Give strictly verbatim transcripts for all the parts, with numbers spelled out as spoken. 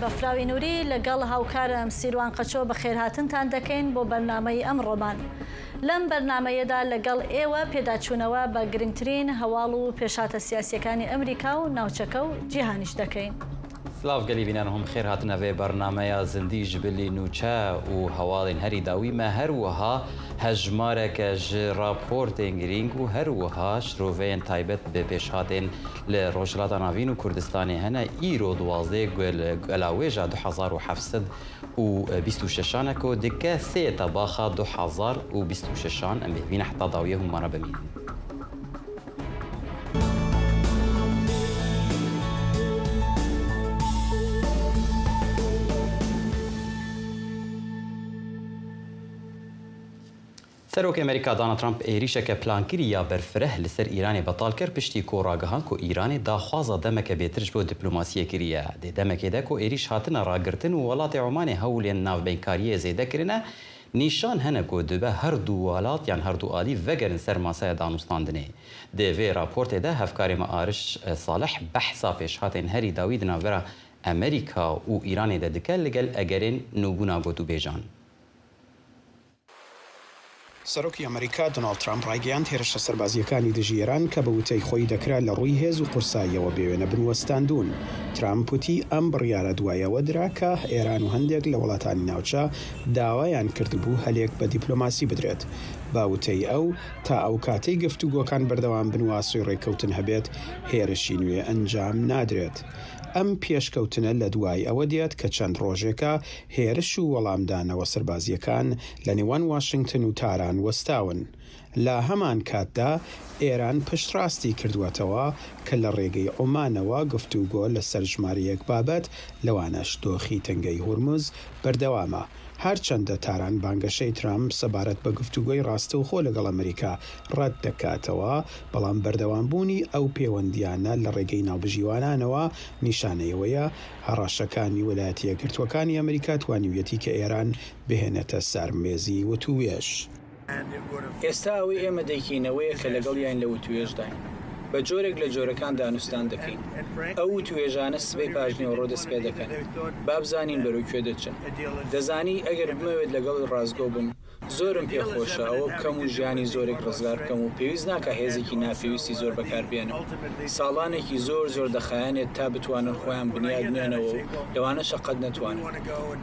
بەفراوی نوری لەگەڵ هاوکارم سیروان قەچۆ بەخێرهاتنتان دەکەین بۆ بەرنامەی ئەمڕۆمان. لەم بەرنامەیەدا لەگەڵ ئێوە پێداچوونەوە بە گرنگترین هەواڵ و پێشهاتە سیاسیەکانی ئەمریکا و ناوچەکە و جیهانیش دەکەین. سلااف گەلی بینەر، هۆم خێر هاتنە vê bernameya Zindî ji bilî nûçe û hevalên herî dawî me. Her wiha hejmareke ji raportên girîng û her wiha şiroveyên taybet bi pêşhatên li Rojhilata Navîn û Kurdistanê hene. Îro duwazdeh gel-, gela wêja du hezar û heft sed û bîst û şeşan e ku dike sê tebaxa du hezar û bîst û şeşan. Em bi hêvî ne heta dawiyê hûn me re bimînin. Serokê Amerîka Donald Trump êrîşeke plankirî ya berfireh li ser Îranê betal kir, piştî ku ragihan ku Îranê daxwaza demeke bêtir ji bo diplomasiyê kiriye. Di demekê de ku êrîş hatine ragirtin û welatê Omanê hewlên navbeykariyê zêde kirine, nîşan hene ku dibe her du welat yan her du alî vegerin ser masaya danûstandinê. Di vê raportê de hevkarê me Ariş Salih behsa pêşhatên herî dawî di navbera Amerîka û Îranê de dike, li gel egerên nûbûna gotûbêjan. سەرۆکی ئەمریکا دۆناڵد ترامپ ڕایگەیاند هێرشە سەربازییەکانی دژی ئێران کە بە وتەی خۆی دەکرا لە ڕووی هێز و قورساییەوە بێوێنە بن وەستاندوون. ترامپ وتی ئەم بڕیارە دوای ئەوە درا کە ئێران و هەندێک لە وڵاتانی ناوچە داوایان کردبوو هەلێک بە دیپلۆماسی بدرێت. بە وتەی ئەو، تا ئەو کاتەی گفتوگۆکان بەردەوام بن و ئاسۆی ڕێککەوتن هەبێت، هێرشی نوێ ئەنجام نادرێت. ئەم پێشکەوتنە لە دوای ئەوە دێت کە چەند ڕۆژێکە هێرش و وەڵامدانەوە سەربازییەکان لە نێوان واشنگتن و تاران وەستاون. لە هەمان کاتدا ئێران پشتڕاستی کردووەتەوە کە لە ڕێگەی عومانەوە گفتوگۆ لەسەر ژمارەیەک بابەت، لەوانەش دۆخی تەنگەی هورمز، بەردەوامە. هەرچەندە تاران بانگەشەی ترامپ سەبارەت بە گفتوگۆی ڕاستەوخۆ لەگەڵ ئەمریکا ڕەت دەکاتەوە، بەڵام بەردەوامبوونی ئەو پەیوەندییانە لە ڕێگەی ناوبژیوانانەوە نیشانەی ئەوەیە هەڕەشەکانی ویلایەتە یەکگرتووەکانی ئەمریکا توانیویەتی کە ئێران بهێنێتە سەر مێزی وتووێژ. ئێستا ئەوەی ئێمە دەیکەین ئەوەیە کە لەگەڵیان لە وتووێژداین. بە جۆرێک لە جۆرەکان دانوستان دەکەین. ئەو وتووێژانە سبەی پاشنیوەڕۆ دەست پێ دەکەن. با بزانین بەرەو کوێ دەچن. دەزانی ئەگەر بمەوێت لەگەڵ ڕاستگۆ بم، زۆرم پێ خۆشە ئەوە بکەم و ژیانی زۆرێک ڕزگار بکەم و پێویست ناکا هێزێکی ناپێویستی زۆر بەکاربێنم. ساڵانێکی زۆر زۆر دەخایەنێت تا بتوانن خۆیان بنیاد بنێنەوە و لەوانەشە قەت نەتوانن.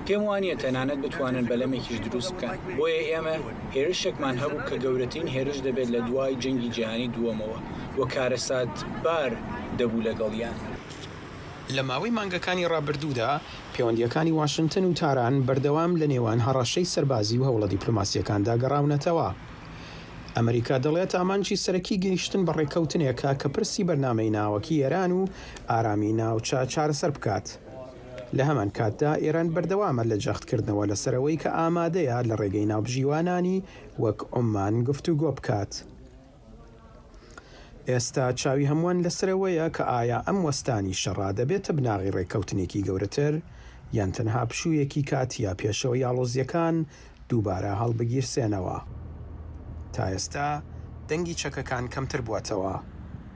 پێم وانییە تەنانەت بتوانن بەلەمێکیش دروست بکەن. بۆیە ئێمە هێرشێکمان هەبوو کە گەورەترین هێرش دەبێت لە دوای جەنگی جیهانی دووەمەوە و کارەساتبار دەبوو لەگەڵیان. لە ماوەی مانگەکانی ڕابردوودا، پەیوەندییەکانی واشنتن و تاران بەردەوام لە نێوان هەڕەشەی سەربازی و هەوڵە دیپلۆماسییەکاندا گەڕاونەتەوە. ئەمریکا دەڵێت ئامانجی سەرەکی گەیشتن بە ڕێککەوتنێکە کە پرسی بەرنامەی ناوەکی ئێران و ئارامی ناوچە چارەسەر بکات. لە هەمان کاتدا ئێران بەردەوامە لە جەختکردنەوە لەسەر ئەوەی کە ئامادەیە لە ڕێگەی ناوبژیوانانی وەک عومان گفتوگۆ بکات. ئێستا چاوی هەمووان لەسەر ئەوەیە کە ئایا ئەم وەستانی شەڕا دەبێتە بناغەی ڕێککەوتنێکی گەورەتر، یان تەنها پشوویەکی کاتییە پێشەوەی ئاڵۆزییەکان دووبارە هەڵبگیرسێنەوە. تا ئێستا دەنگی چەکەکان کەمتر بووەتەوە.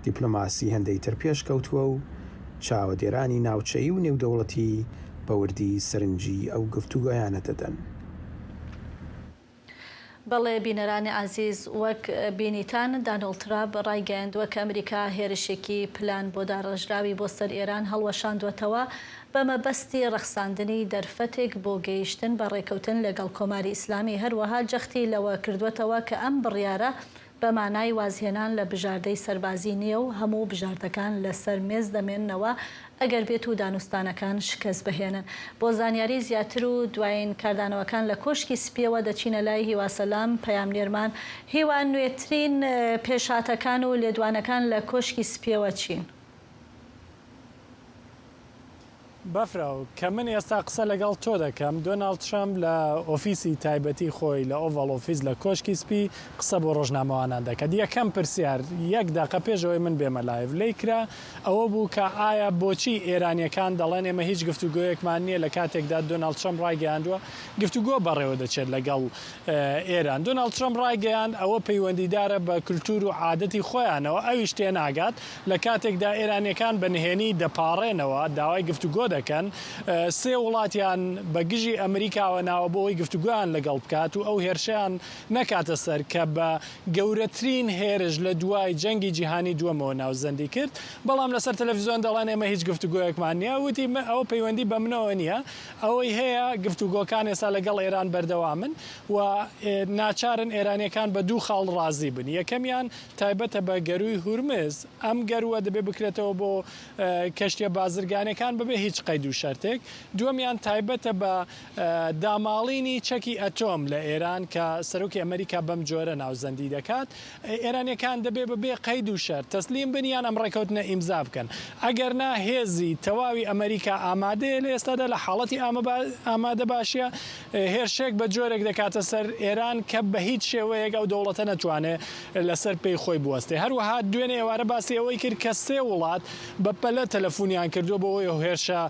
دیپلۆماسی هێندەی تر پێشکەوتووە و چاودێرانی ناوچەیی و نێودەوڵەتی بە وردی سەرنجی ئەو گفتوگۆیانە دەدەن. بەڵێ بینەرانی عەزیز، وەک بینیتان، دانۆڵد ترامپ ڕایگەیاندووە کە ئەمریکا هێرشێکی پلان بۆ داڕێژراوی بۆ سەر ئێران هەڵوەشاندووەتەوە بە مەبەستی ڕەخساندنی دەرفەتێک بۆ گەیشتن بە ڕێکەوتن لەگەڵ کۆماری ئیسلامی. هەروەها جەختی لەوە کردووەتەوە کە ئەم بڕیارە بە مانای وازهێنان لە بژاردەی سەربازی نییە و هەموو بژاردەکان لەسەر مێز دەمێننەوە ئەگەر بێت و دانوستانەکان شکەست بهێنن. بۆ زانیاری زیاتر و دوایین کاردانەوەکان لە کۆشکی سپییەوە دەچینە لای هیوا سەلام، پەیامنێرمان. هیوا، نوێترین، ئە، پێشهاتەکان و لێدوانەکان لە کۆشکی سپییەوە چین؟ بەفراو، کە من ئێستا قسە لەگەڵ تۆ دەکەم، دۆناڵد ترامپ لە ئۆفیسی تایبەتی خۆی، لە ئۆڤاڵ ئۆفیس لە کۆشکی سپی، قسە بۆ ڕۆژنامەوانان دەکات. یەکەم پرسیار، یەک دەقە پێش ئەوەی من بێمە لایڤ، لێی کرا، ئەوە بوو کە ئایا بۆچی ئێرانییەکان دەڵێن ئێمە هیچ گفتوگۆیەکمان نییە، لە کاتێکدا دۆناڵد ترامپ ڕایگەیاندووە گفتوگۆ بەڕێوە دەچێت لەگەڵ، ئە، ئێران. دۆناڵد ترامپ ڕایگەیاند ئەوە پەیوەندیدارە بە کولتور و عادەتی خۆیانەوە، ئەویش تێناگات لە کاتێکدا ئێرانییەکان بە نهێنی دەپاڕێنەوە، داوای گفتوگۆ دەکەن، ئە، سێ وڵاتیان بە گژی ئەمریکاوە ناوە بۆ ئەوەی گفتوگۆیان لەگەڵ بکات و ئەو هێرشیان نەکاتە سەر کە بە گەورەترین هێرش لە دوای جەنگی جیهانی دووەمەوە ناوزەندی کرد. بەڵام لەسەر تەلەڤیزیۆن دەڵێن: «ئێمە هیچ گفتوگۆیەکمان نییە.» وتی: «ئەوە پەیوەندی بەمنەوە نییە، ئەوەی هەیە گفتوگۆکان ئێستا لەگەڵ ئێران بەردەوامن و، ئێ، ناچارن ئێرانیەکان بە دوو خاڵ ڕازی بن. یەکەمیان تایبەتە بە گەرووی هورمز، ئەم گەرووە دەبێ بکرێتەوە بۆ، ئێ، کەشتیە بازرگانیەکان بەبێ هیچ قەید و شەرتێک. دووەمیان تایبەتە بە، ئێ، داماڵینی چەکی ئەتۆم لە ئێران کە سەرۆکی ئەمریکا بەم جۆرە ناوزەندی دەکات. ئێرانیەکان دەبێ بەبێ قەید و شەرت تەسلیم بن یان ئەم ڕێکەوتنە ئیمزا بکەن. ئەگەر نا، هێزی تەواوی ئەمریکا ئامادەیە لە ئێستادا، لە حاڵەتی ئامەبا-، ئامادە باشیە، هێرشێک بە جۆرێک دەکاتە سەر ئێران کە بە هیچ شێوەیەک ئەو دەوڵەتە نەتوانێ لەسەر پێی خۆی بوەستێ. هەروەها دوێنێ ئێوارە باسی ئەوەی کرد کە سێ وڵات بە پەلە تەلەفونیان کردووە بۆ ئەوەی هێرشە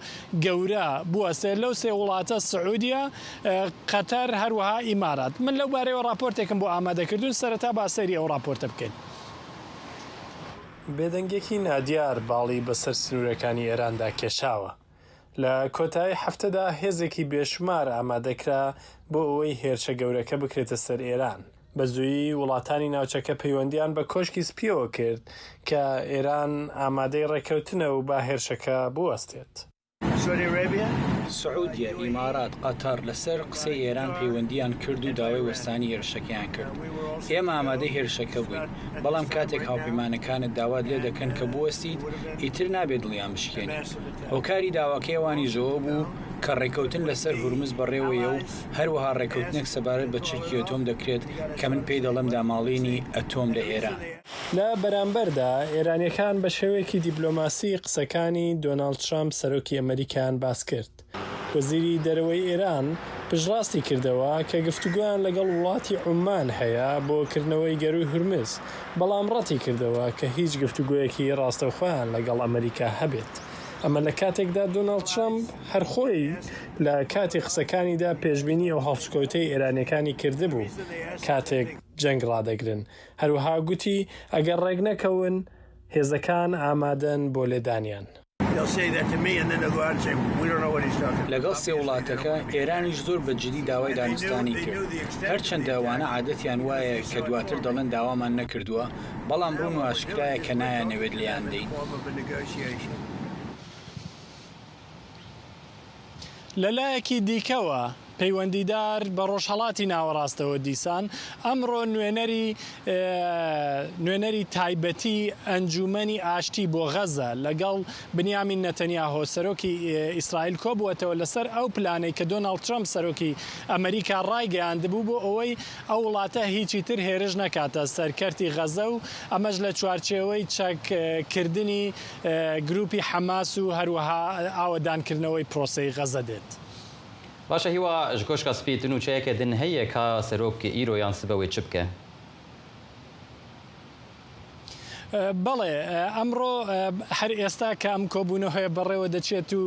گەورە بوەستێ. لەو سێ وڵاتە سعودیە، ئە، قەتەر، هەروەها ئیمارات. من لەو بارەیەوە راپۆرتێکم بۆ ئامادە کردوون، سەرەتا با سەیری ئەو راپۆرتە بکەین. بێدەنگێکی نادیار باڵی بەسەر سنوورەکانی ئێراندا کێشاوە. لە کۆتایی هەفتەدا هێزێکی بێشومار ئامادەکرا بۆ ئەوەی هێرشە گەورەکە بکرێتە سەر ئێران. بە زوویی وڵاتانی ناوچەکە پەیوەندیان بە کۆشکی سپیەوە کرد کە ئێران ئامادەی ڕێکەوتنە و با هێرشەکە بوەستێت. Saudi Arabia. سعودیە، ئیمارات، قەتەر لەسەر قسەی ئێران پەیوەندیان کرد و داوای وەستانی هێرشەکەیان کرد. ئێمە ئامادەی هێرشەکە بووین، بەڵام کاتێک هاوپەیمانەکانت داوات لێ دەکەن کە بوەستیت، ئیتر نابێت دڵیان بشکێنیت. هۆکاری داواکەی ئەوانیش ئەوە بوو کە ڕێکەوتن لەسەر هورمز بەڕێوەیە و هەروەها ڕێکەوتنێک سەبارەت بە چەکی ئەتۆم دەکرێت کە من پێی دەڵێم داماڵینی ئەتۆم لە ئێران. لە بەرامبەردا، ئێرانیەکان بە شێوەیەکی دیبلۆماسی قسەکانی دۆناڵد ترامپ سەرۆکی ئەمریکایان باس کرد. وەزیری دەرەوەی ئێران پشتڕاستی کردەوە کە گفتوگۆیان لەگەڵ وڵاتی عومان هەیە بۆ کردنەوەی گەرووی هورمز، بەڵام ڕەتی کردەوە کە هیچ گفتوگۆیەکی ڕاستەوخۆیان لەگەڵ ئەمریکا هەبێت. ئەمە لە کاتێکدا دۆناڵد ترامپ هەرخۆی لە کاتی قسەکانیدا پێشبینی ئەو هەڵسوکەوتەی ئێرانیەکانی کردبوو کاتێک جەنگ ڕادەگرن. هەروەها گوتی، ئەگەر ڕێک نەکەون، هێزەکان ئامادەن بۆ لێدانیان. They'll say that to me and then they'll go out and say, "We don't know what he's talking about." لەگەڵ سێ وڵاتەکە، ئێرانیش زۆر بە جدی داوای دانوستانی کرد. هەرچەندە ئەوانە عادەتیان وایە کە دواتر دەڵێن داوامان نەکردووە، بەڵام ڕوون و ئاشکرایە کە نایانەوێت لێیان دەین. Form of a negotiation. لە لایەکی دیکەوە، پەیوەندیدار بە ڕۆژهەڵاتی ناوەڕاستەوە دیسان، ئەمڕۆ نوێنەری، ئێ، نوێنەری تایبەتی ئەنجومەنی ئاشتی بۆ غەزە لەگەڵ بنیامین نەتەنیاهۆ، سەرۆکی، ئێ، ئیسرائیل کۆبووەتەوە لەسەر ئەو پلانەی کە دۆناڵد ترامپ، سەرۆکی ئەمریکا، ڕایگەیاندبوو بۆ ئەوەی ئەو وڵاتە هیچی تر هێرش نەکاتە سەر کەرتی غەزە و ئەمەش لە چوارچێوەی چەک، ئێ، کردنی، ئێ، گروپی حەماس و هەروەها ئاوەدانکردنەوەی پرۆسەی غەزە دێت. باشە، هیوا، ji Koşka Spî tu nûçeyeke din heye ka serok îro yan sibe wê çi bike? ئێ، بەڵێ، ئێ، ئەمڕۆ، ئێ، هەر ئێستا کە ئەم کۆبوونەوەیە بەڕێوە دەچێت و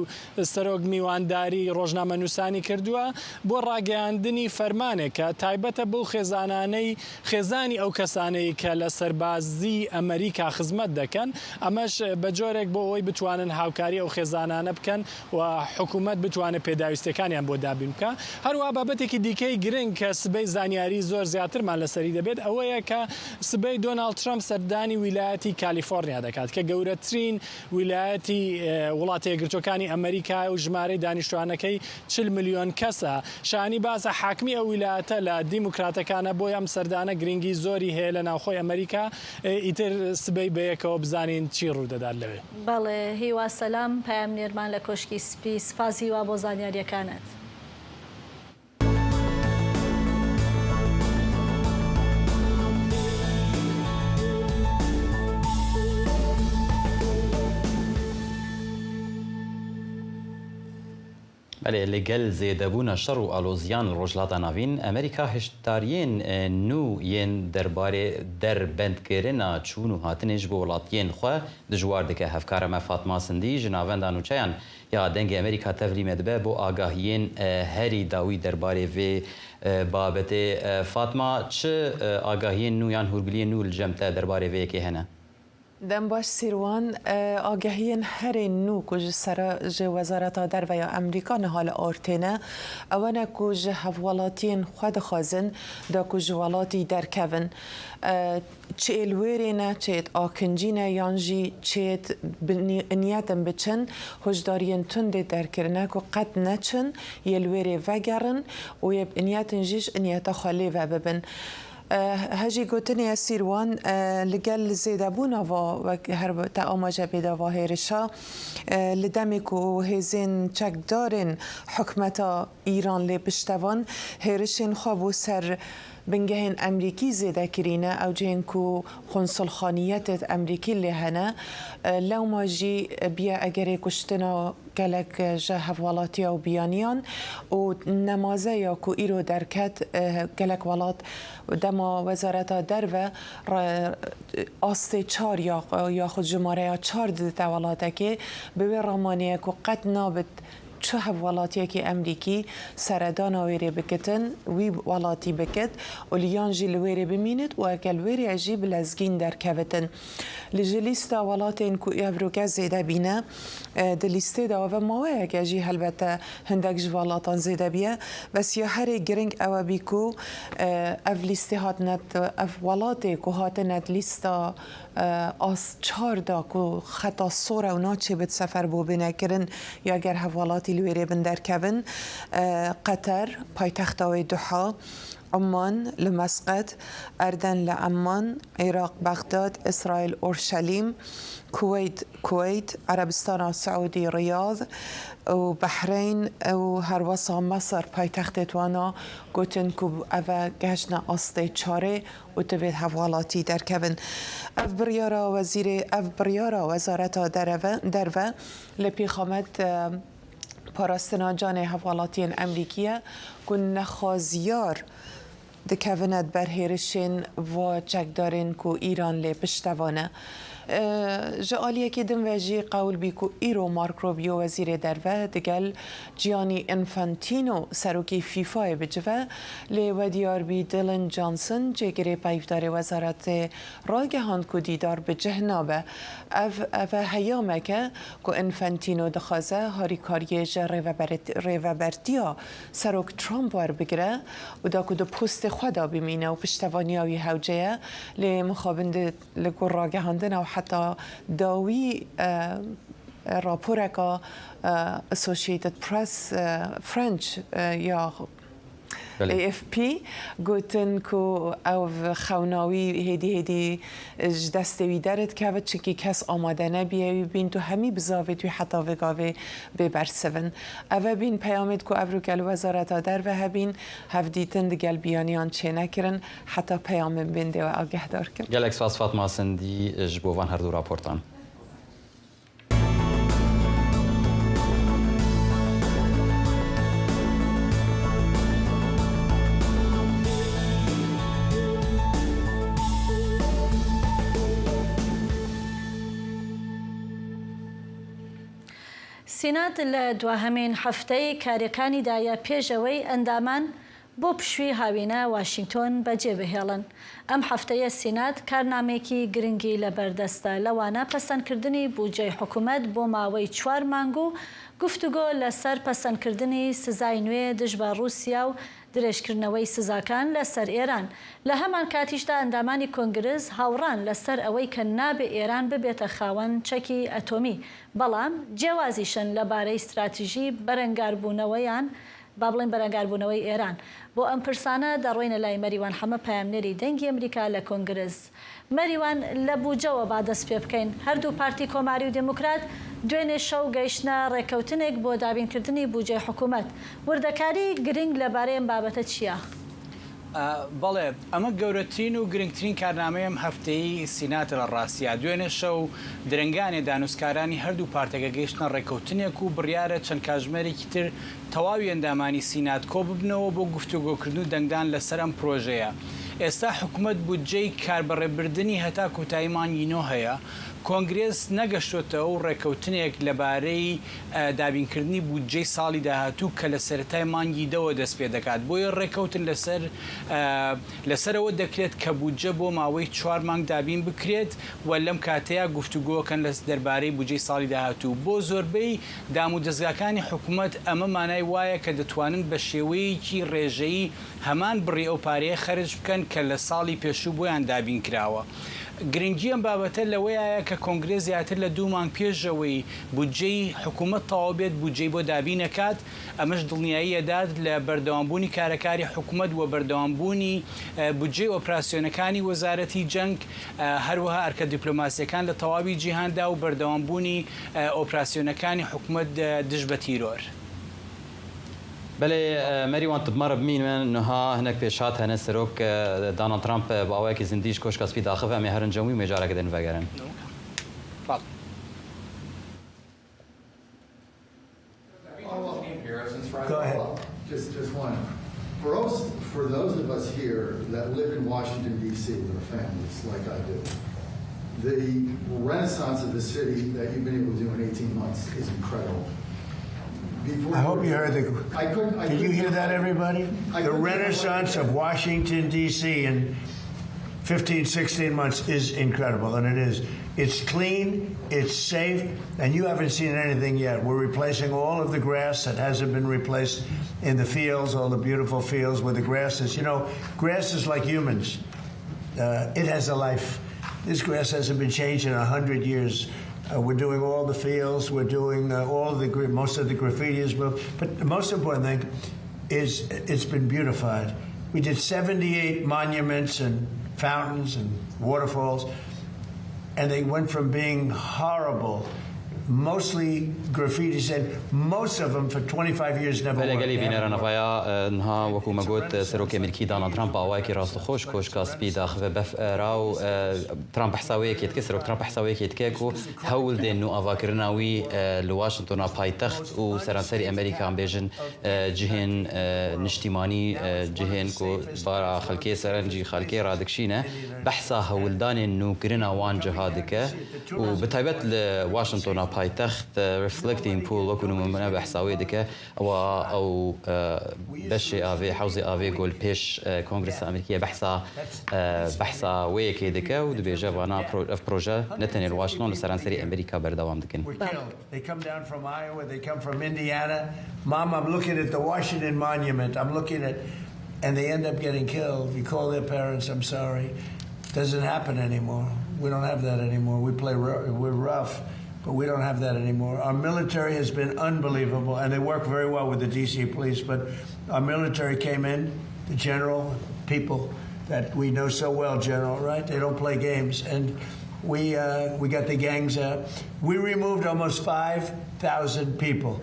سەرۆک میوانداری ڕۆژنامەنووسانی کردووە بۆ ڕاگەیاندنی فەرمانێکە تایبەتە بۆ خێزانانەی، خێزانی ئەو کەسانەی کە لە سەربازی ئەمریکا خزمەت دەکەن. ئەمەش بە جۆرێک بۆ ئەوەی بتوانن هاوکاری ئەو خێزانانە بکەن و حکوومەت بتوانێت پێداویستیەکانیان بۆ دابین بکە. هەروەها بابەتێکی دیکەی گرنگ کە سبەی زانیاری زۆر زیاترمان لەسەری دەبێت، ئەوەیە کە سبەی دۆناڵد ترامپ سەردانی ویلایەتی کالیفۆرنیا دەکات کە گەورەترین ویلایەتی، ئێ، وڵاتە یەکگرتوەکانی ئەمریکا و ژمارەی دانیشتوانەکەی چل ملیۆن کەسە. شانی باسە، حاکمی ئەو ویلایەتە لە دیموکراتەکانە، بۆیە ئەم سەردانە گرنگی زۆری هەیە لە ناوخۆی ئەمریکا. ئێ، ئیتر سبەی بەیەکەوە بزانین چی ڕوو دەدات لەوێ. بەڵێ، هیوا سەلام، پەیامنێرمان لە کۆشکی سپی، سپاس هیوا بۆ زانیاریەکانت. Belê, li gel zêdebûna şer û aloziyan li Rojhilata Navîn, Amerîka hişdariyên, e, nû yên derbarê derbendkirina çûn û hatinê ji bo welatiyên xwe dijwar dike. Hevkara me Fatma Sindî ji Navenda Nûçeyan ya Dengê Amerîka tevlî me dibe bo agahiyên, e, herî dawî derbarê vê, e, babetê. E, Fatma, çi, e, agahiyên nû yan hûrguliyên nû li cem te derbarê vê yekê hene? Dem baş Sîrwan, e, agehiyên herê nû ku ji sera, ji Wezareta Derve ya Amerîka niha li or têne, ew ne ku ji hevwelatiyên xwe dixwazin da ku ji welatî derkevin. E, çi ê li wêrê ne, çi êd akincî ne, yan jî çi êd bi ni-, niyetin biçin, hişdariyên tundê derkirine ku qet neçin, yê li wêrê vegerin û yê bi niyetin jî ji niyeta xwe lê ve bibin. Eh, hejî gotinê ye Sîrwan, eh, li gel zêdebûna va, wek her te amaje bê de va hêrişa, eh, li demê ku hêzên çekdarên hikûmeta Îran lê piştevan hêrişên xwe bo ser bingehên Emrîkî zêde kirîne, ew cihên ku qonsulxaniyetê Emrîkî lê hene, eh, lewma jî biye egerê kuştina gelek ji hevwelatiya û biyaniyan û nemaze ya ku îro derket, eh, gelek welat dema Wezareta Derve re-, astê çar ya, yaxud jimareya çar didite welatekê, bi wê ramanê ye ku qet nabit çi hevwelatiyekî Emrîkî seredana wêrê bikitin, wî welatî bikit û li yan jî li wêrê bimînit û eger li wêrê ye jî bi lezgîn derkevitin. Li ji lîsta welatên ku evroke zêde bîne, e, di lîstê de ave maweyek e jî helbete hindek ji welatan zêde bîye. Bes ya herê giring ew e bî ku, e, ev lîstê hatine, ev welatê ku hatine di lîsta, e, as çar de ku xeta sor e û naçê bit sefer bo bêne kirin ya ger hevwelatî li wêrê bin derkevin, e, Qeter, paytexta wê Duha, Umman li Mesqet, Erden li Emman, Iraq Bexdad, Îsraîl Orşelîm, Kuweyt Kuweyt, Erebistana Siûdî Riyad û Behreyn û herwesa Mesir paytextê wana gotin ku ev e gehiştine astê çarê û divê hevwelatî derkevin. Ev biryara wezîrê, ev biryara Wezareta Dereve, Derve li pêxamet, e, parastina canê hevwelatiyên Emrîkî ye ku nexwaziyar dikevine di ber hêrişên va çekdarên ku Îran lê piştevan e. E, ji aliyekî din ve jî qewil bî ku îro Marco Rubio wezîrê derve digel Gianni Infantino serokê FIFAyê bicive, lê we diyar bî Dylan Johnson cêgirê peyvdarê wezaretê ragehand ku dîdar bi cih nabe. Ev, ev e heyamek e ku Infantino dixwaze harîkariyê ji rêveberit-, rêvebertiya Serok Trump werbigire û da ku di postê xwe de bimîne û piştevaniya wî hewce ye. Lê mixabin di li gor ragihandina û heta dawî, e, raporeka, e, Associated Press, e, French, e, ya Belê. A F P gotin ku ew xewna wî hêdî hêdî ji destê wî derdikeve, çimkî kes amade nebiye wî bîn û hemî bizavêt wî heta vê gavê bê bersivin. Ev e bîn peyamêt ku evroke li Wezareta Derve hebîn, hevdîtin digel biyaniyan çênekirin, heta peyamên bên dê we agehdar kin. Gelek spas Fatma Sindî ji bo van her du raportan. سینات لە دواهەمین هەفتەی کارەکانیدایە پێشەوەی ئەندامان بۆ پشووی هاوینە واشنگتۆن بەجێبهێڵن. ئەم هەفتەیە سینات کارنامەیەکی گرنگی لەبەردەستە، لەوانە پەسەندکردنی بودجەی حکوومەت بۆ ماوەی چوار مانگ و گفتوگۆ لەسەر پەسەندکردنی سزای نوێ دژ بە رووسیا و درێژکردنەوەی سزاکان لەسەر ئێران. لە هەمان کاتیشدا ئەندامانی کۆنگرس هاوڕان لەسەر ئەوەی کە نابێ ئێران ببێتە خاوەن چەکی ئەتۆمی، بەڵام جیاوازیشن لەبارەی استراتیژی بەرەنگاربوونەوەیان، با بڵێن بەرەنگاربوونەوەی ئێران. بۆ ئەم پرسانە دەڕۆینە لای مەریوان حەمە، پەیامنێری دەنگی ئەمریکا لە کۆنگرس. مەریوان، لە بودجەوە با دەست پێ بکەین. هەردوو پارتی کۆماری و دموکرات دوێنێ شەو گەیشتنە ڕێککەوتنێک بۆ دابینکردنی بودجەی حکوومەت. وردەکاری گرنگ لەبارەی ئەم بابەتە چییە؟ ئە، بەڵێ، ئەمە گەورەترین و گرنگترین کارنامەی ئەم هەفتەی سیناتە لە ڕاستیە. دوێنێ شەو درەنگانێ دانوستکارانی هەردوو پارتەکە گەیشتنە ڕێککەوتنێک و بڕیارە چەند کاژمێرێکی تر تەواوی ئەندامانی سینات کۆ ببنەوە بۆ گفتوگۆکردن و دەنگدان لەسەر ئەم پرۆژەیە. ئێستا حکوومەت بودجەی کاربەڕێبردنی هەتا کۆتایی مانگی نۆ هەیە. کۆنگرێس نەگەشتۆتە ئەو ڕێکەوتنێک لەبارەی، ئە، دابینکردنی بودجەی ساڵی داهاتوو کە لە سەرەتای مانگی دەوە دەست پێ دەکات. بۆیە ڕێکەوتن لەسەر، ئە، لەسەرەوە دەکرێت کە بودجە بۆ ماوەی چوار مانگ دابین بکرێت و لەم کاتەیە گفتوگۆکەن لە دەربارەی بودجەی ساڵی داهاتوو. بۆ زۆربەی دام و دەستگاکانی حکوومەت ئەمە مانای وایە کە دەتوانن بە شێوەیەکی ڕێژەیی هەمان بڕی ئەو پارەیە خەرج بکەن کە لە ساڵی پێشوو بۆیان دابین کراوە. گرنگی ئەم بابەتە لەوەیە کە کۆنگرێس زیاتر لە دوو مانگ پێشەوەی بودجەی حکوومەت تەواو بێت، بودجەی بۆ دابین نەکات. ئەمەش دڵنیایی ئەدات لە بەردەوامبوونی کارەکاری حکوومەت و بەردەوامبوونی، ئە، بودجەی ئۆپراسیۆنەکانی وەزارەتی جەنگ، ئە، هەروەها ئەرکە دیپلۆماسیەکان لە تەواوی جیهاندا و بەردەوامبوونی، ئە، ئۆپراسیۆنەکانی حکوومەت، ئە، دژ بە تیرۆر. بەڵێ، ئە، مەریوان، tu bi me re bimîne. Niha hinek pêşhat hene. Serok, ئە، Donald Trump، ئە، bi awayekî zindî ji Koşka Spî daxive. Em ê herin cem wî û mêjareke din vegerin. Go ahead. Just, just one. For us, for those of us here that live in Washington, D C with our families, like I do, the renaissance of the city that you've been able to do in eighteen months is incredible. Before I hope you heard the, I couldn't, I did you couldn't hear that, everybody? I The couldn't renaissance of Washington, D C in fifteen, sixteen months is incredible, and it is. It's clean, it's safe, and you haven't seen anything yet. We're replacing all of the grass that hasn't been replaced in the fields, all the beautiful fields where the grass is. You know, grass is like humans. Uh, it has a life. This grass hasn't been changed in a hundred years. Uh, we're doing all the fields, we're doing, uh, all the gra-, most of the graffiti is moved. But the most important thing is it's been beautified. We did seventy-eight monuments and fountains and waterfalls, and they went from being horrible, mostly graffitis, and most of them for twenty-five years never Belê, worked. Gelî bînerana vaya, e, niha wekû me got, e, Serokê Amerîkî Donald Trump bi awayekî rastixweş Koşka Spî daxive bef, e, ra û, e, Trump behsa wê yekê dike, Serok Trump behsa wê yekê dike ku hewl dên nû avakirina wî, e, li Washingtona paytext û seranserî Amerîka, em bêjin, e, cihên, e, niştîmanî, e, cihên ku bara xelkê serencî xelkê radikişîne, behsa hewldanên nûkirina wan ciha dike û bi taybet li Washingtona paytext, e, Reflecting Pool wekû nimûne behsa wê dike. Ewa ew, e, beşê avê, hewzê avê ku li pêş, e, Kongresa Amerîkiyê behsa, e, behsa wê yekê dike û dibêje vana pro-, ev proje ne tenê li Washington, li seranserî Amerîka berdewam dikin. They come down from Iowa, they come from Indiana. Mom, I'm looking at the Washington Monument. I'm looking at, and they end up getting killed. You call their parents, I'm sorry. Doesn't happen anymore. We don't have that anymore. We play, ru- we're rough, but we don't have that anymore. Our military has been unbelievable, and they work very well with the D C police, but our military came in, the general, people that we know so well, General, right? They don't play games. And we, uh, we got the gangs out. We removed almost five thousand people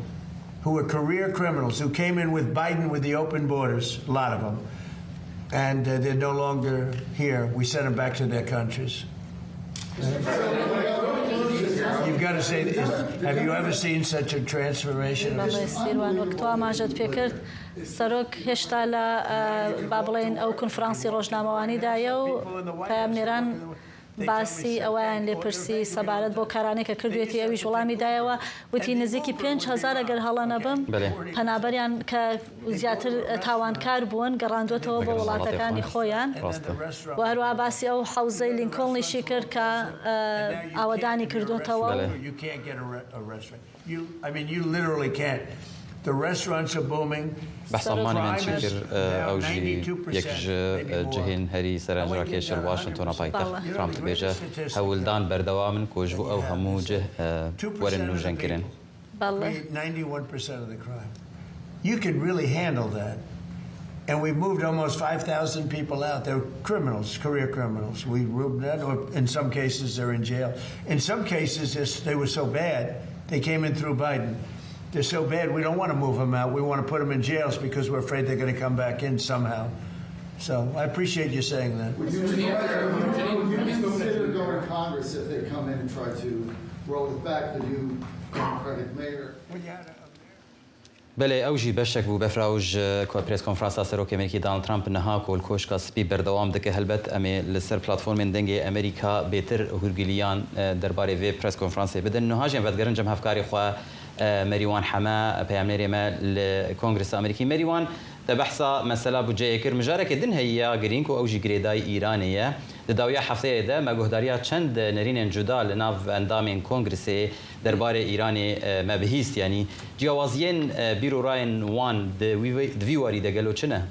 who were career criminals, who came in with Biden with the open borders, a lot of them. And, uh, they're no longer here. We sent them back to their countries. You've got to say, have you ever seen such a transformation? بەڵێ، سیروان، وەک تۆ ئاماژەت پێکرد، سەرۆک هێشتا لە، ئە، با بڵێن، ئەو کونفرانسی ڕۆژنامەوانیدایە و پەیامنێران باسی ئەوەیان لێپرسی سەبارەت بۆ کارانەی کە کردوێتی، ئەویش وەڵامی دایەوە، وتی نزیکی پێنج هەزار، ئەگەر هەڵە نەبم، بەڵێ. پەنابەریان کە زیاتر تاوانکار بوون، گەڕاندوێتەوە بۆ وڵاتەکانی خۆیان. ڕاستە. و هەروەها باسی ئەو حەوزەی لینکۆڵنیشی کرد کە، ئە، ئاوەدانی کردوتەوە. بەڵێ. You can't get a re-, a restaurant. You, I mean, you literally can't. The restaurants are booming. بەحسا مانیمێن چی کرد، ئە، ئەو ژی یەک ژە، ئە، جهێن هەری سەرنجڕاکێش لە واشنتۆنە پایتەخت. بەڵێ. ترامپ دەبێژە هەولدان بەردەوامن کۆژبوو ئەو هەموو جه، ئە، وەرن نوژەنکردن. بەڵێ. Create ninety-one percent of the crime. You can really handle that. And we moved almost five thousand people out. They're criminals, career criminals. We moved that, or in some cases, they're in jail. In some cases, it's, they were so bad, they came in through Biden. They're so bad, we don't want to move them out. We want to put them in jails because we're afraid they're gonna come back in somehow. So, I appreciate you saying that. Would you, would you consider going to Congress if they come in and try to roll it back, the new Democratic mayor? Well, yeah, I don't Belê, ew jî beşek bû, Befra, ew ji ku prêskonferansa Serokê Amerîkî Donald Trump niha ku li Koşka Spî berdewam dike. Helbet em ê li ser platformên Dengê Amerîka bêtir hûrgiliyan, e, derbarê vê prêskonferansê bidin. Niha jî em vedigerin cem hevkarê xwe, e, Merîwan Heme, peyamnêrê me li Kongresa Amerîkî. Merîwan, te behsa mesela budceyê kir. Mijareke din heye ya girîng ku ew jî girêdayî Îranê ye. Di dawiya hefteyê de me guhdariya çend nerînên cuda li nav endamên Kongresê derbarê Îranê, e, me bihîst. Yanî ciyawaziyên, e, bîr û rayên wan di wî, di vî warî de gelo çi ne?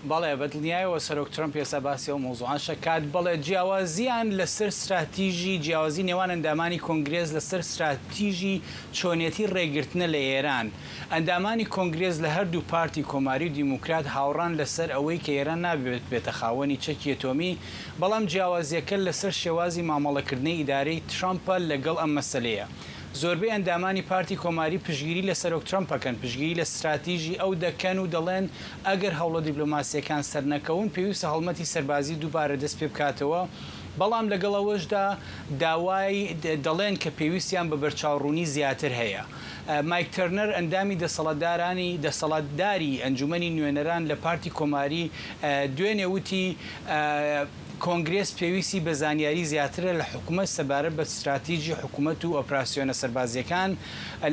بەڵێ، بە دڵنیایەوە سەرۆک ترەمپ ئێستا باسی ئەو مۆزوعان شەکات. بەڵێ، جیاوازیان لەسەر استراتیژی، جیاوازی نێوان ئەندامانی کۆنگرێس لەسەر استراتیژی چۆنێتی ڕێگرتنە لە ئێران. ئەندامانی کۆنگرێس لە هەردوو پارتی کۆماری و دیموکرات هاوڕان لەسەر ئەوەی کە ئێران نابێت بێتە خاوەنی چەکی ئەتۆمی، بەڵام جیاوازیەکە لەسەر شێوازی مامەڵەکردنی ئیدارەی ترەمپە لەگەڵ ئەم مەسەلەیە. زۆربەی ئەندامانی پارتی کۆماری پشتگیری لە سەرۆک ترەمپ ئەکەن، پشتگیری لە استراتیژی ئەو دەکەن و دەڵێن ئەگەر هەوڵە دیبلۆماسیەکان سەرنەکەون، پێویستە هەڵمەتی سەربازی دووبارە دەست پێ بکاتەوە. بەڵام لەگەڵ ئەوەشدا داوای د-، دەڵێن کە پێویستیان بە بەرچاوڕوونی زیاتر هەیە. ئە، مایک تەرنەر، ئەندامی دەسەڵاتدارانی، دەسەڵاتداری ئەنجومەنی نوێنەران لە پارتی کۆماری، ئە، دوێنێ وتی، ئە، کۆنگرێس پێویستی بە زانیاری زیاترە لە حکومەت سەبارەت بە استراتیژی حکومەت و ئۆپراسیۆنە سەربازیەکان.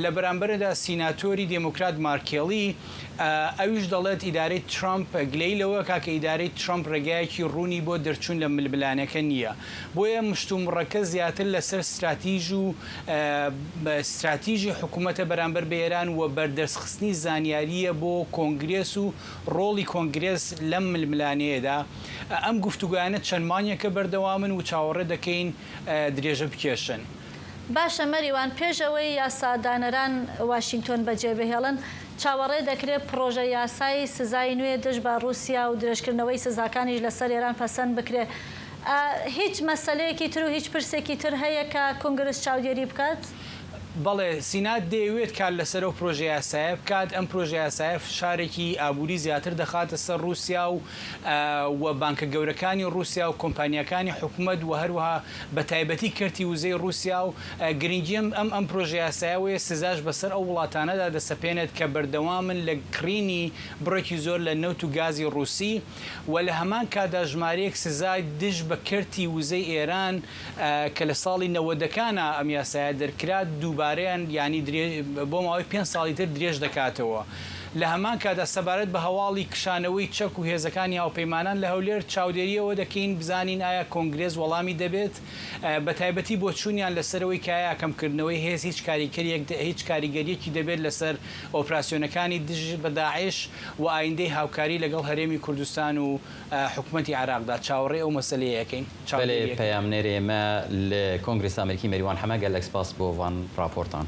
لە بەرامبەردا سیناتۆری دموکرات مارک کێڵی، ئە، ئەویش دەڵێت ئیدارەی ترامپ گلەی لەوە کا کە ئیدارەی ترامپ ڕێگایەکی ڕوونی بۆ دەرچوون لە ململانەکە نییە. بۆیە مشتومڕەکە زیاتر لەسەر استراتیژ و، ئە، بە استراتیژی حکوومەتە بەرامبەر بە ئێران و بەردەستخستنی زانیاریە بۆ کۆنگرێس و ڕۆڵی کۆنگرێس لەم ململانەیەدا. ئەم گفتوگویانە چەند مانگێکە بەردەوامن و چاوەڕێ دەکەین، ئە، درێژە بکێشن. باشە مەریوان، پێش ئەوەی یاسادانەران واشنگتۆن بەجێبهێڵن، چاوەڕێ دەکرێت پڕۆژە یاسای سزای نوێ دژ بە رووسیا و درێژکردنەوەی سزاکانیش لەسەر ئێران پەسەند بکرێت. ئە، هیچ مەسەلەیەکی تر و هیچ پرسێکی تر هەیە کە کۆنگرس چاودێری بکات؟ بەڵێ، سینات دەیەوێت کار لەسەر ئەو پرۆژە یاسایە بکات. ئەم پرۆژە یاسایە فشارێکی ئابووری زیاتر دەخاتە سەر رووسیا و، ئە، و بانکە گەورەکانی رووسیا و کۆمپانیاکانی حکوومەت و هەروەها بە تایبەتی کەرتی وزەی رووسیا و، ئە، گرنگی ئەم، ئەم، ئەم پرۆژە یاسایە وەیە سزاش بەسەر ئەو وڵاتانەدا دەسەپێنێت کە بەردەوامن لە کڕینی بڕێکی زۆر لە نەوت و گازی رووسی و لە هەمان کاتدا ژمارەیەک سزای دژ بە کەرتی وزەی ئێران، ئە، کە لە ساڵی نەوەدەکانا ئەم یاسایە دەرکرا، دووبارەیان، یعنی درێ-، بۆ ماوەی پێنج ساڵی تر درێژ دەکاتەوە. لە هەمان کاتدا سەبارەت بە هەواڵی کشانەوەی چەک و هێزەکانی هاوپەیمانان لە هەولێر چاودێریەوە دەکەین، بزانین ئایا کۆنگرێس وەڵامی دەبێت، ئە، بە تایبەتی بۆ چوونیان لەسەرەوەی کە ئایا کەمکردنەوەی هێز هیچ کاریگەریەک دە-، هیچ کاریگەریەکی دەبێت لەسەر ئۆپراسیۆنەکانی دژ بە داعش و ئایندەی هاوکاری لەگەڵ هەرێمی کوردستان و، ئە، حکوومەتی عێراقدا. چاوەڕێ ئەو مەسەلەیە ئەکەین. بەلێ، چاودێریەکەین. پەیامنێرێ مە لە کۆنگرێس ئەمریکی مەریوان حەمە، گەلەک سپاس بۆ ڤان راپۆرتان.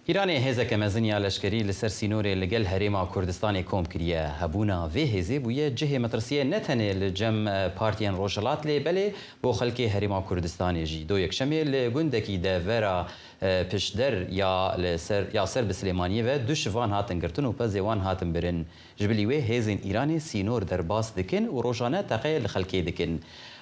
ئیرانێ هێزەکە مەزن یا لەشکری لەسەر سینۆرێ لەگەل هەرێما کوردستانێ کۆم کریە. هەبوونا vê hêzê bûye cihê metirsiye ne tenê li cem, e, partiyên Rojhilat lê belê bo xelkê Herêma Kurdistanê jî. Do yekşemê li gundekî devera, e, piştder ya li ser, ya ser bi Silêmaniyê ve du şivan hatin girtin û pezê wan hatin birin. Ji bilî wê hêzên Îranê sînor derbas dikin û rojane teqe li xelkê dikin.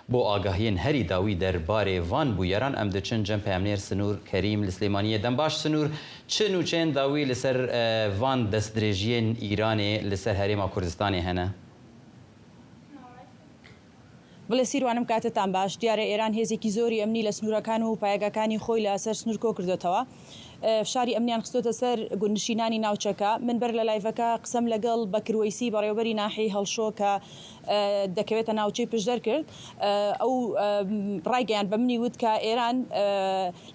Bo agahiyên herî dawî derbarê van bûyeran em diçin cem peyamnêr Sinûr Kerîm li Silêmaniyê. Dembaş Sinûr, çi nûçeyên dawî li ser, e, van destdirêjiyên Îranê li ser Herêma Kurdistanê hene? بڵێ سیروانم، کاتتان باش. دیارە ئێران هێزێکی زۆری ئەمنی لە سنوورەکان و پایگاکانی خۆی لە سەر سنوور کۆ کردوتەوە. ئە، فشاری ئەمنیان خستۆتە سەر گوندنشینانی ناوچەکە. من بەر لە لایڤەکە قسەم لەگەڵ بەکر وەیسی، بەڕێوەبەری ناحیەی هەڵشۆ کە، ئە، دەکەوێتە ناوچەی پشدەر کرد. ئە، ئەو، ئە، ڕایگەیاند بە منی وت کە ئێران، ئە،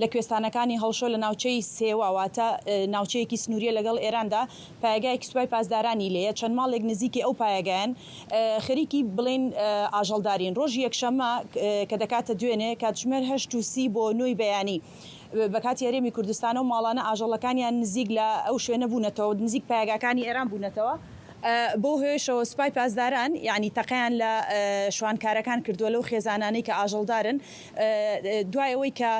لە کوێستانەکانی هەڵشۆ لە ناوچەی سێوا، واتە، ئە، ناوچەیەکی سنووریە لەگەڵ ئێراندا، پایگایەکی سوپای پاسدارانی لێیە. چەند ماڵێک نزیکی ئەو پایگایان، ئە، خەریکی بڵێن، ئە، ئاژەڵدارین. ڕۆژی یەکشەممە، ئە، کە دەکاتە دوێنێ، کاتژمێر هەشت و سی بۆ نۆی بەیانی، بە کاتی هەرێمی کوردستان، ئەو ماڵانە ئاژەڵەکانیان نزیک لە ئەو شوێنە بوونەتەوە، نزیک پایگاکانی ئێران بوونەتەوە. بۆ هۆیشەوە سوپای پاسداران، یعنی، تەقەیان لە شوانکارەکان کردووە، لەو خێزانانەی کە ئاژەڵدارن. دوای ئەوەی کە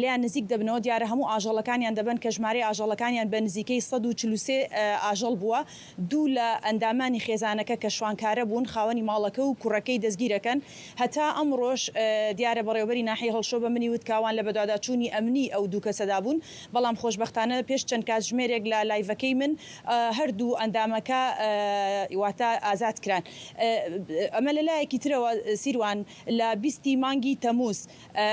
لێیان نزیک دەبنەوە، دیارە هەموو ئاژەڵەکانیان دەبن، کە ژمارەی ئاژەڵەکانیان بە نزیکەی سەد و چل و سێ ئاژەڵ بووە. دوو لە ئەندامانی خێزانەکە کە شوانکارە بوون، خاوەنی ماڵەکە و کوڕەکەی دەستگیرەکەن. هەتا ئەمڕۆش، ئە، دیارە بەڕێوەبەری ناحیەی هەڵشۆ بە منی وت کە ئەوان لە بەدواداچوونی ئەمنی ئەو دوو کەسەدا بوون، بەڵام خۆشبەختانە پێش چەند کاتژمێرێک لە لایڤەکەی من، ئە، هەردوو ئەندامەکە، ئە، واتە ئازاد کران. ئە، ئەمە لە لایەکی ترەوە، سیروان، لە بیستی مانگی تەموز، ئە،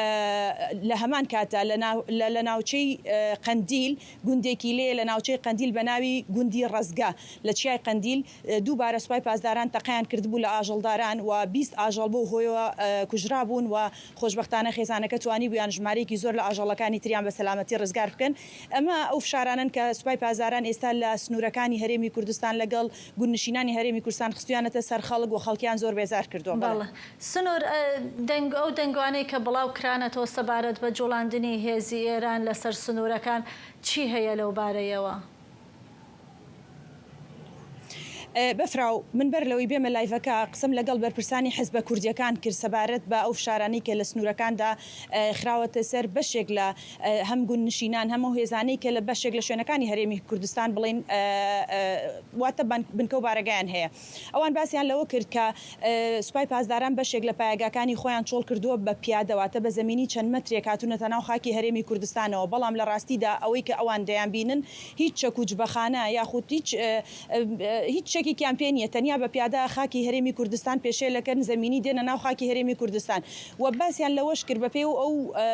لە هەمان کاتدا لە ناو-، لە، لە ناوچەی، ئە، قەندیل، گوندێکی لێ لە ناوچەی قەندیل بە ناوی گوندی ڕەزگە لە چیای قەندیل، دووبارە سوپای پاسداران تەقەیان کردبوو لە ئاژەڵداران و بیست ئاژەڵ بەو هۆیەوە، ئە، کوژرابوون و خۆشبەختانە خێزانەکە توانیبوویان ژمارەیەکی زۆر لە ئاژەڵەکانی تریان بە سەلامەتی ڕزگار بکەن. ئەمە ئەو فشارانەن کە سوپای پاسداران ئێستا لە سنوورەکانی هەرێمی کوردستان لەگەڵ گوندنشینانی هەرێمی کوردستان خستویانەتە سەر خەڵک و خەڵکیان زۆر بێزار کردووە. بەڵێ. بەڵێ. سنوور، ئە، دەنگ-، ئەو دەنگوانەی کە بڵاو کرانەتەوە سەبارەت بە جوڵاندنی هێزی ئێران لەسەر سنوورەکان، چی هەیە لەو بارەیەوە؟ ئە، بەفراو، من بەر لەوەی بێمە لایڤەکە، قسەم لەگەڵ بەرپرسانی حزبە کوردیەکان کرد سەبارەت بە ئەو فشارانەی کە لە سنوورەکاندا، ئە، خراوەتە سەر بەشێک لە، ئە، هەم گوندنشینان، هەم ئەو هێزانەی کە لە بەشێک لە شوێنەکانی هەرێمی کوردستان، بڵێن، ئە، ئە، واتە بن-، بنکە و بارەگایان هەیە. ئەوان باسیان لەوە کرد کە، ئە، سوپای پاسداران بەشێک لە پایەگاکانی خۆیان چۆڵ کردووە بە پیادە، واتە بە زەمینی چەند مەترێک هاتوونەتە ناو خاکی هەرێمی کوردستانەوە، بەڵام لە ڕاستیدا ئەوەی کە ئەوان دەیان بینن هیچ چەک و جبەخانە یاخود هیچ، ئە، ئە، ئە، هیچ چەکێکیان پێ نییە، تەنیا بە پیادە خاکی هەرێمی کوردستان پێشێل دەکەن، زەمینی دێنە ناو خاکی هەرێمی کوردستان. و باسیان لەوەش کرد بە پێی ئەو، ئە،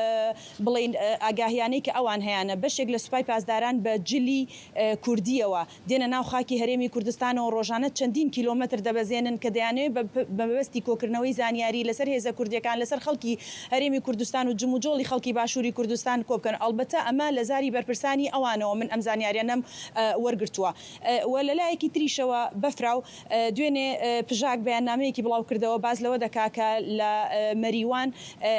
بڵێن، ئە، ئاگاهیانەی کە ئەوان هەیانە، بەشێک لە سوپای پاسداران بە جلی، ئە، کوردیەوە دێنە ناو خاکی هەرێمی کوردستانەوە، ڕۆژانە چەندین کیلۆمەتر دەبەزێنن کە دەیانەوێت بە، بە، بە مەبەستی کۆکردنەوەی زانیاری لەسەر هێزە کوردیەکان، لەسەر خەڵکی هەرێمی کوردستان و جموجۆڵی خەڵکی باشووری کوردستان کۆبکەن. ئەلبەتە ئەمە لە زاری بەرپرسانی ئەوانەوە من ئەم زانیاریانەم، ئە، وەرگرتووە. ئە، و لە لایەکی تریشەوە بەفراو، ئە، دوێنێ، ئە، پژاک بەیاننامەیەکی بڵاو کردەوە، باز لەوە دەکا کە لە، ئە، مەریوان، ئە،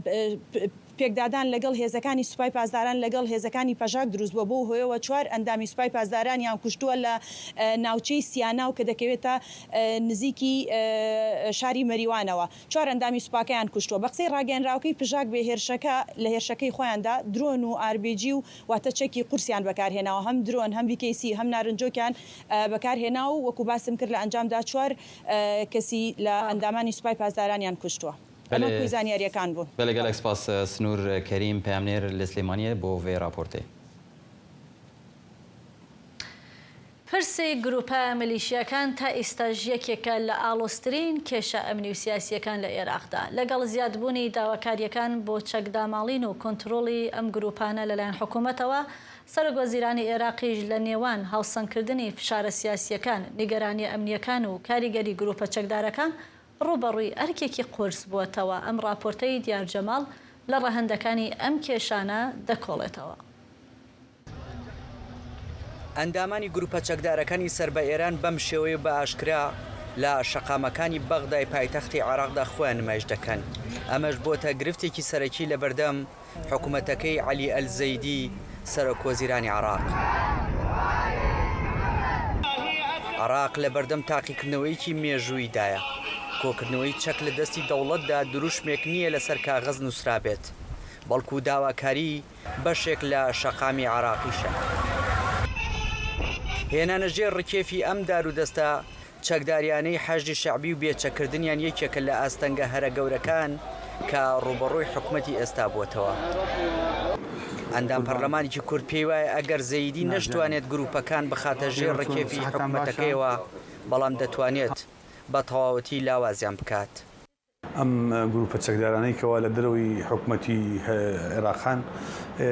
پ-، پ-، پێکدادان لەگەڵ هێزەکانی سوپای پاسداران لەگەڵ هێزەکانی پەژاک دروست بووە. بۆ هۆیەوە چوار ئەندامی سوپای پاسدارانیان کوشتووە لە، ئە، ناوچەی سیاناو کە دەکەوێتە، ئە، نزیکی، ئە، شاری مەریوانەوە. چوار ئەندامی سوپاکەیان کوشتووە. بە قسەی ڕاگەیەنراوەکەی پژاک بێ هێرشەکە، لە هێرشەکەی خۆیاندا درۆن و ئاربیجی و واتە چەکی قورسیان بەکارهێناوە. هەم درۆن، هەم بی کەی سی، هەم نارنجۆکیان، ئە، بەکارهێنا و وەکو باسم کرد لە ئەنجامدا چوار، ئە، کەسی لە ئەندامانی سوپای پاسدارانیان کوشتووە. ئەمە بەڵێ. کۆی زانیاریەکان بوون. بەڵێ، گەلەک سپاس، سنوور کەریم، پەیامنێر لە سلێمانیە بۆ vê raportê. پرسی گروپە میلیشیاکان تا ئیستاش یەکێکە لە ئاڵۆزترین کێشە ئەمنی و سیاسیەکان لە ئێراقدا. لەگەڵ زیادبوونی داواکاریەکان بۆ چەکداماڵین و کۆنترۆڵی ئەم گروپانە لەلایەن حکوومەتەوە، سەرۆک وەزیرانی ئێراقیش لە نێوان هاوسەنگکردنی فشارە سیاسیەکان، نیگەرانیە ئەمنیەکان و کاریگەری گروپە چەکدارەکان ڕوبەڕووی ئەرکێکی قورس بووەتەوە. ئەم راپۆرتەی دیار جەماڵ لە ڕەهەندەکانی ئەم کێشانە دەکۆڵێتەوە. ئەندامانی گروپە چەکدارەکانی سەر بە ئێران بەم شێوەیە بە ئاشکرا لە شەقامەکانی بەغدای پایتەختی عێراقدا خۆیان نمایش دەکەن. ئەمەش بۆتە گرفتێکی سەرەکی لە بەردەم حکوومەتەکەی عەلی ئەلزەیدی، سەرۆک وەزیرانی عێراق. عێراق لە بەردەم تاقیکردنەوەیەکی مێژوویدایە. کۆکردنەوەی چەک لە دەستی دەوڵەتدا دروشمێک نییە لەسەر کاغەز نووسرابێت، بەڵکو داواکاری بەشێک لە شەقامی عێراقیشە. هێنانە ژێر ڕکێفی ئەم دارودەستە چەکداریانەی حەشدی شەعبی و بێچەکردنیان یەکێکە لە ئاستەنگە هەرە گەورەکان کە ڕوبەڕووی حکومەتی ئێستا بووەتەوە. ئەندام پەرلەمانێکی کورد پێی وایە ئەگەر زەیدی نەشتوانێت گروپەکان بخاتە ژێر ڕکێفی حکومەتەکەیەوە، بەڵام دەتوانێت بە تەواوەتی لاوازیان بکات. ئەم گروپە چەکدارانەی کەوا لە دەرەوەی حکومەتی هە-، عێراقان، ئێ،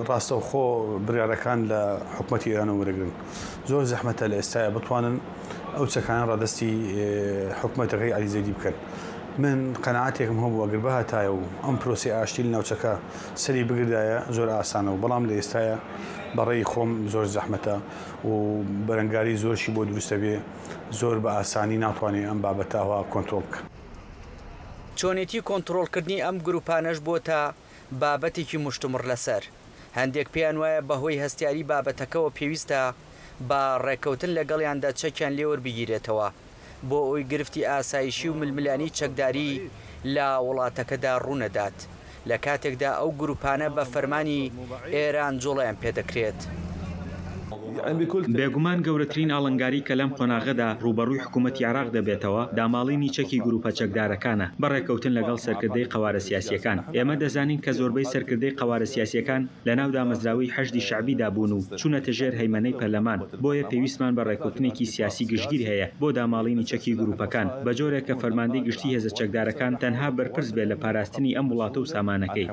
ڕاستەوخۆ بڕیارەکان لە حکومەتی ئێرانەوە وەرەگرن. زۆر زەحمەتە لە ئێستایا بتوانن ئەو چەکانە ڕادەستی، ئێ، حکومەتەکەی عەلی زەیدی بکەن. من قەناعەتێکم هەبوو ئەگەر بهاتایە و ئەم پرۆسەی ئاشتی لە ناوچەکە سەری بگردایە زۆر ئاسانە و بەڵام لە ئێستایا بەڕێی خۆم زۆر زەحمەتە و بەرەنگاری زۆرشی بۆ دروستە بێ، زۆر بە ئاسانی ناتوانێت ئەم بابەتە ئەوە کۆنترۆڵ بکە. چۆنێتی کۆنترۆڵکردنی ئەم گروپانەش بۆتە بابەتێکی مشتومڕ لەسەر. هەندێک پێیان وایە بەهۆی هەستیاری بابەتەکەوە پێویستە بە ڕێکەوتن لەگەڵیاندا چەکیان لێوەربگیرێتەوە، بۆ ئەوەی گرفتی ئاسایشی و ململانی چەکداری لە وڵاتەکەدا ڕوونەدات، لە کاتێکدا ئەو گروپانە بە فەرمانی ئێران جوڵەیان پێدەکرێت. بێگومان گەورەترین ئاڵنگاری کە لەم قۆناغەدا ڕوبەڕووی حکوومەتی عێراق دەبێتەوە، داماڵینی چەکی گروپە چەکدارەکانە بە ڕێکەوتن لەگەڵ سەرکردەی قەوارە سیاسیەکان. ئێمە دەزانین کە زۆربەی سەرکردەی قەوارە سیاسیەکان لە ناو دامەزراوەی حەشدی شەعبیدا بوون و چوونەتە ژێر هەیمەنەی پەرلەمان، بۆیە پێویستمان بە ڕێکەوتنێکی سیاسی گشتگیر هەیە بۆ داماڵینی چەکی گروپەکان، بە جۆرێک کە فەرماندەی گشتی هێزە چەکدارەکان تەنها بەرپرس بێت لە پاراستنی ئەم وڵاتە و سامانەکەی.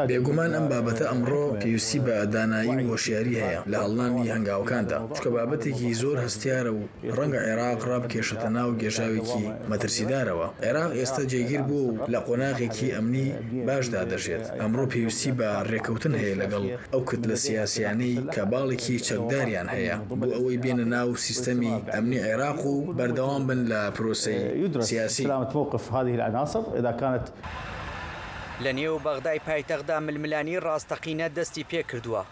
بێگومان ئەم بابەتە ئەمڕۆ پێویستی بە دانایی و هۆشیاری هەیە لە هەڵنانی هەنگاوەکاندا، چونکە بابەتێکی زۆر هەستیارە و ڕەنگە عێراق ڕابکێشێتە ناو گێژاوێکی مەترسیدارەوە. عێراق ئێستا جێگیر بووە و لە قۆناغێکی ئەمنی باشدا دەژێت. ئەمڕۆ پێویستی بە ڕێکەوتن هەیە لەگەڵ ئەو کتلە سیاسیانەی کە باڵێکی چەکداریان هەیە، بۆ ئەوەی بێنە ناو سیستەمی ئەمنی عێراق و بەردەوام بن لە پرۆسەی سیاسی. لە نێو بەغدای پایتەختدا ململانی ڕاستەقینە دەستی پێ کردووە،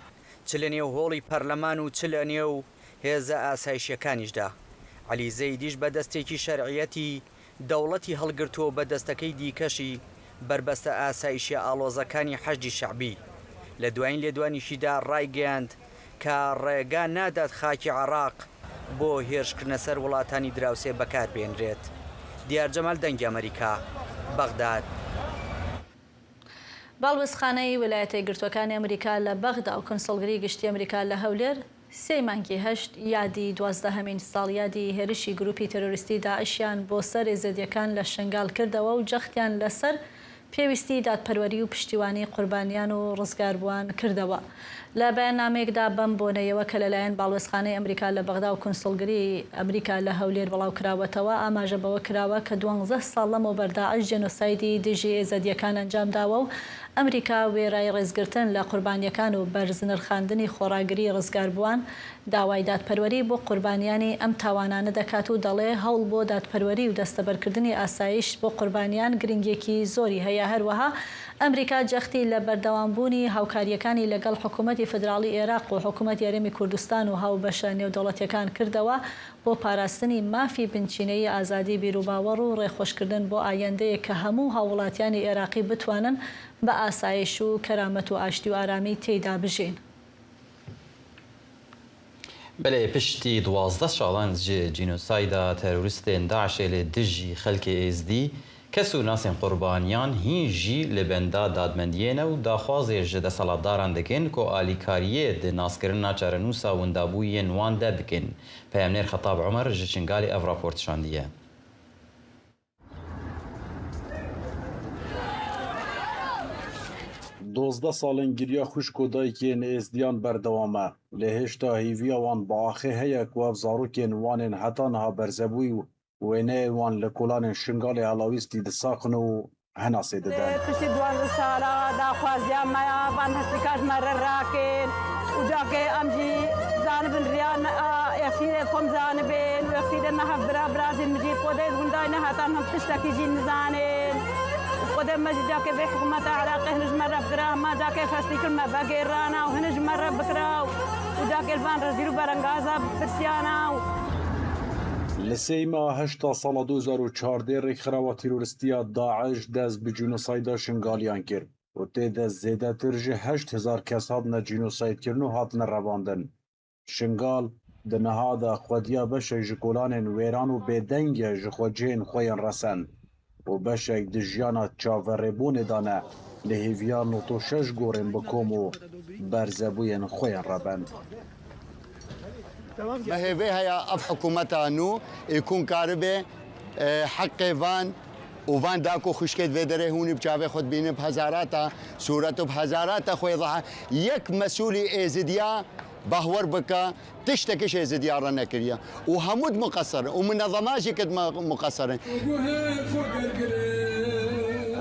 چ لە نێو هۆڵی پەرلەمان و چ لە نێو هێزە ئاسایشیەکانیشدا. عەلی زەیدیش بە دەستێکی شەرعیەتی دەوڵەتی هەڵگرتووە و بە دەستەکەی دیکەشی بەربەستە ئاسایشیە ئاڵۆزەکانی حەشدی شەعبی. لە دوایین لێدوانیشیدا ڕایگەیاند کە ڕێگا نادات خاکی عێراق بۆ هێرشکردنە سەر وڵاتانی دراوسێ بەکاربهێنرێت. دیار جەمال، دەنگی ئەمریکا، بەغداد. باڵوێزخانەی ویلایەتە یەکگرتووەکانی ئەمریکا لە بەغدا و کونسوڵگری گشتی ئەمریکا لە هەولێر سێی مانگی هەشت یادی دوازدەهەمین ساڵیادی هێرشی گروپی تەرۆریستی داعشیان بۆ سەر ئێزیدیەکان لە شنگال کردەوە و جەختیان لەسەر پێویستی دادپەروەری و پشتیوانی قوربانیان و ڕزگاربووان کردەوە. لە بەیاننامەیەکدا بەم بۆنەیەوە کە لەلایەن باڵوێزخانەی ئەمریکا لە بەغدا و کونسوڵگری ئەمریکا لە هەولێر بڵاوکراوەتەوە، ئاماژە بەوە کراوە کە دوانزە ساڵ لەمەوبەر داعش جێنۆسایدی دژی ئێزەدیەکان ئەنجامداوە و ئەمریکا وێرای ڕێزگرتن لە قوربانیەکان و بەرزنرخاندنی خۆڕاگری ڕزگاربووان داوای دادپەروەری بۆ قوربانیانی ئەم تاوانانە دەکات و دەڵێ هەوڵ بۆ دادپەروەری و دەستەبەرکردنی ئاسایش بۆ قوربانیان گرنگیەکی زۆری هەیە. هەروەها ئەمریکا جەختی لە بەردەوامبوونی هاوکاریەکانی لەگەڵ حکوومەتی فیدراڵی عێراق و حکوومەتی هەرێمی کوردستان و هاوبەشە نێودەوڵەتیەکان کردەوە بۆ پاراستنی مافی بنچینەیی ئازادی بیروباوەڕ و ڕێخۆشکردن بۆ ئایەندەیەک کە هەموو هاووڵاتیانی عێراقی بتوانن بە ئاسایش و کەرامەت و ئاشتی و ئارامی تێیدا بژین. Belê, piştî duwazdeh salan ji cînosayda teroristên DAIŞê li dijî xelkê Êzdî, kes û nasên qurbaniyan hîn jî li benda dadmendiyê ne û daxwazê ji desthilatdaran dikin ku alîkariyê di naskirina çarenûsa windabûyên wan de bikin. Peyamnêr Xetab Omer ji Şingalê ev raport şandiye. Dozdeh sal in giriya xwişk û dayikên êzdiyan berdewam e, lê hêşta hêviya wan bi axê heye ku ev zarokên wan ên heta niha berzebûyî û wêneyên wan li kolanên Şingalê helawîstî disaqin û henasê didin. Piştî duwazdeh sala daxwaziya me ya van hestîka ji me re rakin û cakê em jî zanibin riya me a exîrê xwe em zanibin û exîrê me hev bira birazîn min jî podê gundayne hetan him tiştekî jî nizanin. Xwedê me ji cakê vê hikûmeta Iraqê hin ji me re bikira, hema cakê festî kir me vegêrana û hin ji me re bikira û cakê li van rezîl û berengaza bipirsiyana û. Li sêyî meha heşta sala du hezar û çardeh rêkxirawa terorîstiya DAIŞ dest bi cînosayda Şingaliyan kir û tê de zêdetir ji heşt hezar kes hatine cînosaydkirin û hatine revandin. Şingal di niha de xwediya beşek ji kolanên wêran û bêdeng e ji xwe cihên xwe yên resend û beşek di jiyana çaverêbûnê de ne, li hêviya nod û şeş gorên bi kom û berzebûyên xwe yên revend. Me hêvê heye ev hikûmeta nû ê ku karibe, e, heqê van û van dako xwişkê di vê derê hûnî bi çavê xwe dibînin bi hezarata sûret û bi hezarata xwê daha yek mesûlî êzidiya bahwer bike, tiştekî ji êzidiya re nekiriye û hemû di muqesser in û minezema jî ki di muqesser in.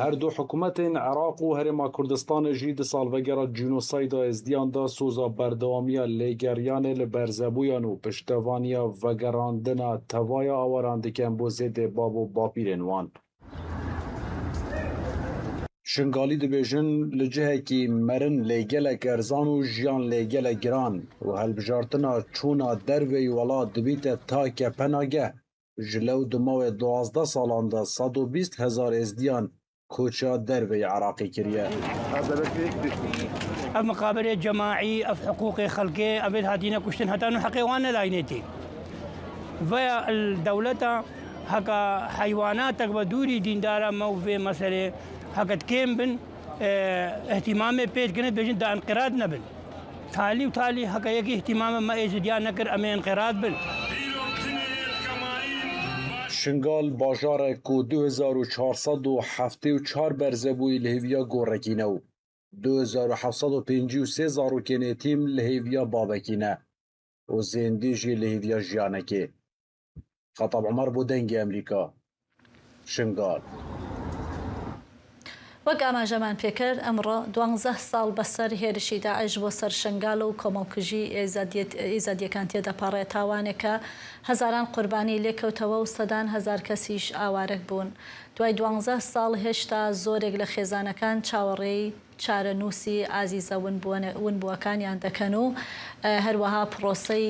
Her du hikûmetên Iraq û Herêma Kurdistanê jî di salvegera cînosayda êzdiyan de soza berdewamiya lêgeriyanê li berzebûyan û piştevaniya vegerandina tevaya awaran dikin bo zêdê bav û bapîrên wan. Şingalî dibêjin, li cihekî mirin lê gelek erzan û jiyan lê gelek giran û hilbijartina çûna derveyî welat dibîte ta kepenageh. Ji lew di mawê duwazdeh salan de sed û bîst hezar êzdiyan koça derveyî Iraqê kiriye. Ev miqabelê cemaî, ev hiqûqê xelkê, ev ê hatine kuştin, heta nû heqê wan nelayînê tê. Veya li dewleta heka heywana tekbe dûrî dîndara me û vê meselê heke kêm bin, e, îhtîmamê pê dikine, dibêjin da enqirad nebin. Talî û talî heke yekî îhtîmamê me êzidiyan nekir, em ê enqirad bin. Şingal bajarek ku du hezar û çar sed û heftê û çar berze bûyî li hêviya gorekî ne û du hezar û heft sed û pêncî û sê zarokên êtîm li hêviya bavekî ne û zêndî jî li hêviya jiyanekê. Xetab Omer bo Dengê Emerîka, Şingal. وەک ئاماژەمان پێکرد، ئەمڕۆ دوانزە ساڵ بەسەر هێرشی داعش بۆ سەر شنگال و کۆمەڵکوژی ئێزادیەت-، ئێزادیەکان تێدەپەڕێ، تاوانێک کە هەزاران قوربانی لێکەوتەوە و سەدان هەزار کەسیش ئاوارەک بوون. دوای دوانزە ساڵ هێشتا زۆرێک لە خێزانەکان چاوەڕێی چارەنووسی ئازیزە ونبووەنە-، ونبووەکانیان دەکەن و، ئە، هەروەها پرۆسەی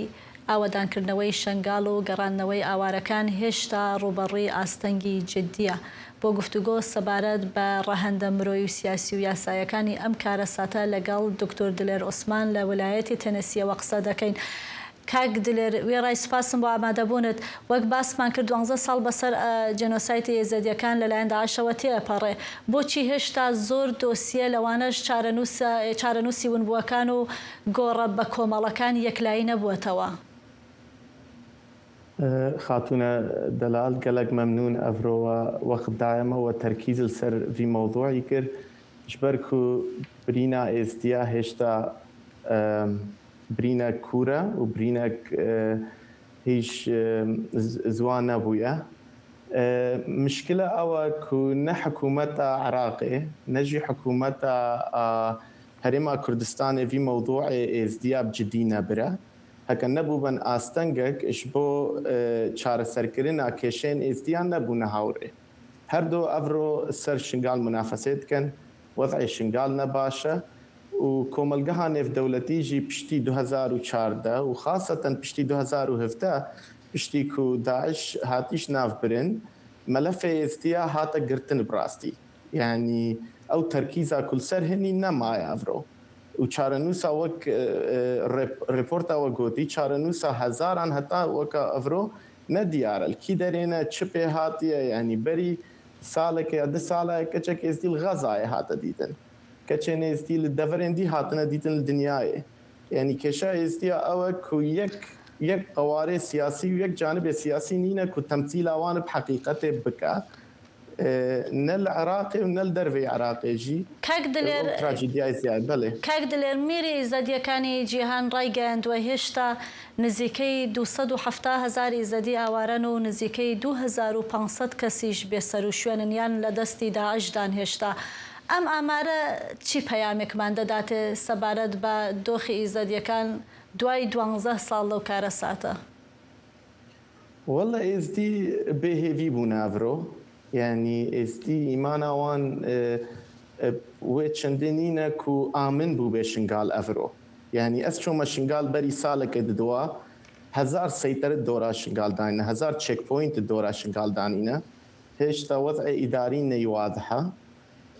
ئاوەدانکردنەوەی شنگال و گەڕاندنەوەی ئاوارەکان هێشتا ڕوبەڕووی ئاستەنگی جددیە. بۆ گفتوگۆ سەبارەت بە ڕەهەندە مرۆیی و سیاسی و یاسایەکانی ئەم کارەساتە لەگەڵ دکتۆر دلێر عوسمان لە ویلایەتی تەنەسیەوە قسە دەکەین. کاک دلێر، وێڕای سپاسم بۆ ئامادەبوونت. وەک باسمان کرد، دوانزە ساڵ بەسەر، ئە، جێنۆسایتی ئێزەدیەکان لەلایەن داعشەوە تێپەڕێ. بۆچی هێشتا زۆر دۆسیە، لەوانەش چارەنووسە-، چارەنووسی ونبووەکان و گۆڕە بە کۆمەڵەکان یەکلایی نەبووەتەوە؟ خاتونە دەلال، gelek memnûn evro we wext daye me, we terkîz li ser vî mewdûî kir. Ji ber ku birîna êzdiya hêşta, em, birînek kûr e û birînek, e, hîç, e, z-, ziwan nebûye. E, mişkile ew e ku ne hikûmeta Iraqê, ne jî hikûmeta, a, Herêma Kurdistanê vî mewdûê êzdiya bi cidî nebire. Heke nebûben astengek ji bo, e, çareserkirina kêşeyên êzdiyan nebûne hawrê. Her du evro ser Şingal munafesê dikin, wez'ê Şingal ne baş e û komelgeha nêvdewletî jî piştî du hezar û çardeh û xaseten piştî du hezar û hevdeh, piştî ku DAIŞ hatî ji nav birin, melefê êzdiya hate girtin bi rastî. Yanî ew terkîza ku li ser hinî nemaye evro. Û çarenûsa wek, e, e, rep-, reporta we gotî, çarenûsa hezaran heta weka evro ne diyar e. Li kî derê ne, çi pê hatiye, yanî berî saleke ya du sala ye keçek êzdî li Xezayê hate dîtin. Keçên êzdî li deverên dî hatine dîtin li dinyayê. Yanî kêşa êzdiya ew e ku yek, yek qewarê siyasî û yek canibê siyasî nîne ku temsîla wan bi heqîqetê bike. E, ne li Iraqê û ne li derveyî Iraqê jî. Kak Dilêr, ew trajîdiyayê ziyade, belê. Kak Dilêr, mîrê Îzediyekani Cîhan raygehandiwe hêşta nizîkey du sed û hefta hezar Îzedî awaran û nizîkey du hezar û panc sed kesî ji bêserûşwênin yan li destî DAIŞ dan hêşta. Em amare çi peyamekman dedate sebaret be doxê Îzediyekan duay duanzeh sal lew karesate? Wele êzdî bêhêvî bûne evro. Yanî êzdî îmana wan, e, e, wê çendê nîne ku amin bûbe Şingal evro. Yanî ez çoma Şingal berî saleke didiwa, hezar seytere dora Şingal danîne, hezar checkpoint dora Şingal danîne. Hêşta wez'ê îdarî neywadih e.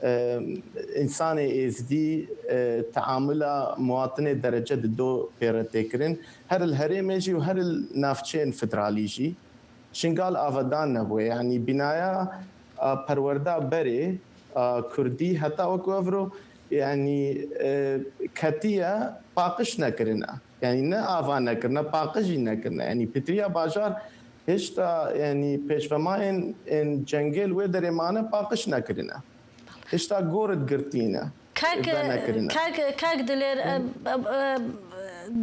E, însanê êzdî, e, teamula muwatinê derece di do pê re tê kirin. Her li herêmê jî û her li navçeyên federalî jî. Şingal avedan nebûye. Yanî bînaya, a, perwerda berê, a, kurdî heta wekî evro, yanî, e, ketiye, paqij nekirine. Yanî ne ava nekirine, paqij jî nekirine. Yanî pitiriya bajar hêşta, yanî pêşvemayên ên cengê li wê derê mane, paqij nekirine. Hêşta gor digirtîne. Kak, venekirine. Kak, Kak Dilêr, e, e, e,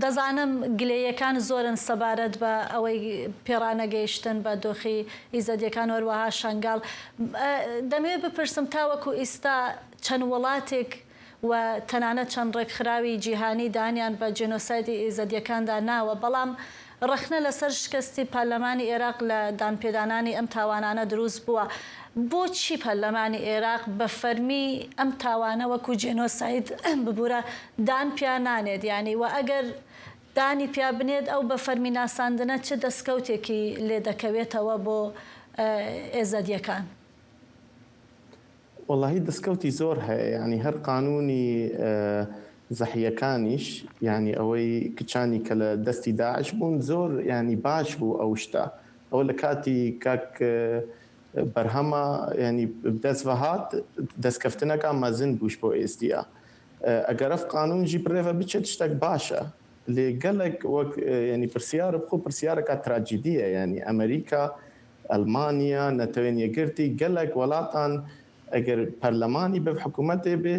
dezanim gilêyekan zor in sebaret be ewey pêranegihiştin be doxî Îzediyêkan û her weha Şengal. E, demê bipirsim, ta wekû îsta çend welatêk we tenanet çend rêkxirawî cîhanî daniyan be cînosaydê Îzediyêkan de nawe, belam ڕەخنە لەسەر شکستی پەرلەمانی ئێراق لە دانپێدانانی ئەم تاوانانە دروست بووە. بۆچی پەرلەمانی ئێراق بە فەرمی ئەم تاوانە وەکو جێنۆساید ببوورە دان پیا نانێت؟ یعنی، و ئەگەر دانی پیا بنێت، ئەو بە فەرمی ناساندنە چ دەستکەوتێکی لێ دەکەوێتەوە بۆ، ئە، ئێزەدیەکان؟ وەڵاهی دەستکەوتی زۆر هەیە، یعنی هەر قانونی، ئە، زەحیەکانیش، یعنی ئەوەی کچانی کە لە دەستی داعش بوون زۆر، یعنی باش بوو ئەو شتە. ئەوە لە کاتی کاک، ئە، بەرهەما، یعنی دەست بەهات، دەستکەفتنەکە مەزن بووش بۆ ئێزدیا. ئە، ئەگەر ئەف قانون ژی بڕێوە بچێت، شتێک باشە. لێ گەلێک وەک، ئە، یعنی پرسیار بخۆ پرسیارەکە تراجیدیە، یعنی ئەمریکا، ئەلمانیا، نەتەوەین یەکگرتی، گەلێک وڵاتان ئەگەر پەرلەمانی بێ، حکوومەتێ بێ،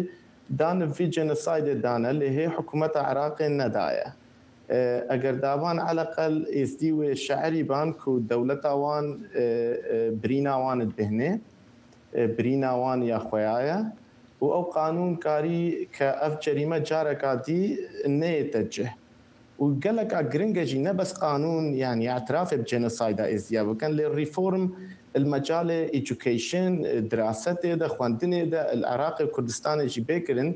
دانە ڤی جێنۆسایدێ دانە، لێ هێ حکوومەتە عێراقێ نەدایە. ئە، ئەگەر دابان عەلەقەل ئێزدی وێ شعری بان کو دەولەتا وان، ئە، ئە، بریناوانت بهنێ، ئە، بریناوان یا خویایە، و ئەو قانون کاری کە ئەف جەریمە جارەکا دی نەیەتە جه. و گەلەکا گرنگە ژی نە بەس قانون، یعنی ئەترافێ بە جێنۆسایدا ئێزدیا بکەن، لێ ریفۆرم المەجالێ ئیجوکەیشن، دراستێ دە، خوەندنێ دە، العراقێ و کوردستانێ ژی بێکرن،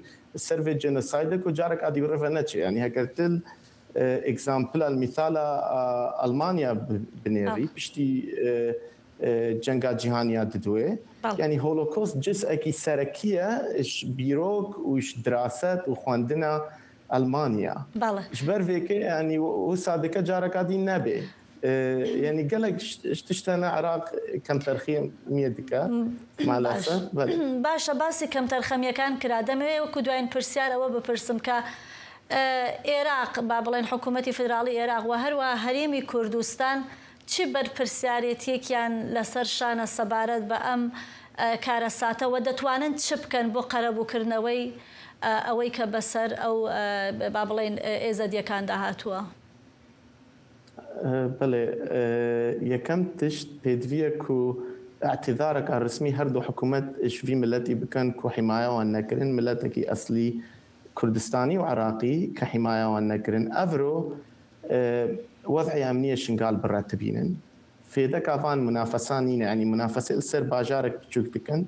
سەر vê جێنۆسایدە کو جارەکا دی بڕێوە نەچێ. یعنی هەگەر تل، ئە، ئێگزامپل، المثالا، ئە، ئەلمانیا ب-، بنێری، ئەو. پشتی، ئە، ئە، جەنگا جیهانیا ددوێ. بەڵێ. یعنی هۆلۆکۆست جزئەکی سەرەکیە، ش-، بیرۆک و ش-، دراست و خوەندنە ئەلمانیا. بەڵێ. ژبەر vê کە، یعنی و-، و سادەکە جارەکا دی نەبێ. ئە، یعنی گەلێک ش-، ش-، تشتەنە عێراق کەمتەرخیم میە دکە. م-، مالاسە. باش. بەڵێ. باشە، باسی کەمتەرخەمیەکان کرا. دەمەوێت وەکو دوایین پرسیار ئەوە بپرسم کە، ئە، ئێراق، با بڵێن حکوومەتی فیدراڵی ئێراق و هەروە هەرێمی کوردستان چی بەرپرسیارێتیەکیان لەسەر شانە سەبارەت بە ئەم، ئە، کارەساتە و دەتوانن چ بکەن بۆ قەرەبووکردنەوەی، ئە، ئەوەی کە بەسەر ئەو، ئە، با بڵێن، ئە، ئێزەدیەکاندا هاتووە؟ ئە، بەڵێ، ئە، یەکەم تشت پێدویە کو ئەتیدارەکە ڕسمی هەردوو حکوومەت ژ وی ملەتی بکەن کو حیمایەوان نەکردن، ملەتێکی ئەسلی کوردستانی و عێراقی کە حیمایەوان نەکردن. ئەڤرۆ، ئە، وەزعی ئەمنیە شنگال بڕەتبینن. فێدەکا ڤان منافەسان نینە، یعنی منافەسە سەر باژارێک بچووک دکەن،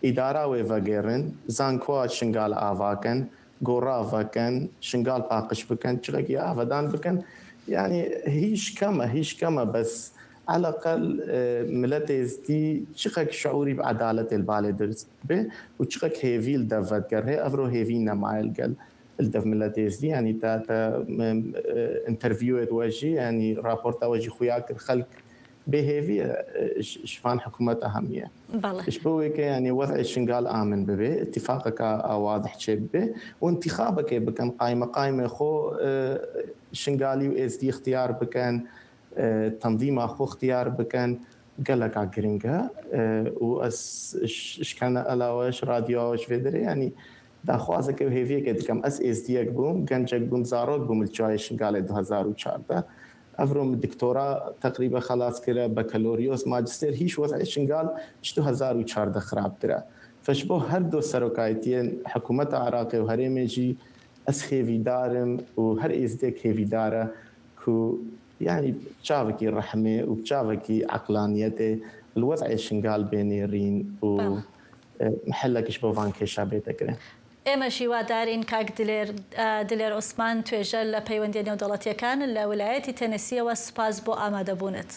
ئیدارا وێ ڤەگێڕن، زانکۆا شنگال ئاڤاکەن، گۆڕا ڤەکەن، شنگال پاقش بکەن، چغەکی ئاڤەدان بکەن. یعنی هیچ کەمە، هیچ کەمە، بەس عەلەقەل، ئە، ملەت ئێزدی چغەک شعوری بە عەدالەتێ لە بالێ درست بێ و چغەک هێڤی لە دەڤەت گەر هەیە، ئەڤرۆ هێڤی نەمایە لە گەل. لە دەف ملەت ئێزدی، یعنی تا، تا، م، ئە، ئینتەرڤیوێت وەژی، یعنی راپۆرتا وەژی خویا کرد خەلک بێهێڤیە، ئە، ش-، شفان حکوومەت ئەهەمیە. بەڵێ. Ji bo wê ke, yanî, wez'ê Şingal amin bibe, îtîfaqeke a wadih çêbibe û întîxabekê bikin, qaymeqaymê xwe, e, Şingalî û Êzdî ixtiyar bikin, e, tendîma xwe ixtiyar bikin, geleka giring e, e, û ez ji, ji kene ela we, ji radyoya we, ji vê derê, yanî, daxwazeke û hêviyeke dikim. Ez Êzdiyek bûm, gencek bûm, zarok bûm li çiyayê Şingalê du hezar û çardeh. Evro min doktora teqrîbe xelas kire, bakaloriyos, majistêr, hîç wez'ê Şingal ji du hezar û çardeh xirabtir e. Fe ji bo her du serokayetiyên hikûmeta Iraqê û herêmê jî ez hêvîdar im û her Êzdiyek hêvîdar e ku, yanî, bi çavekî rehmê û bi çavekî eqlaniyetê li wez'ê Şingal bê nêrîn û, Bela. e, hellek ji bo van kêşa bête kirin. ئێمەش هیوادارین کاک دلێر، ئە، دلێر عوسمان توێژەر لە پەیوەندیە نێودەوڵەتیەکان لە ویلایەتی تێنێسیەوە. سوپاس بۆ ئامادەبوونت.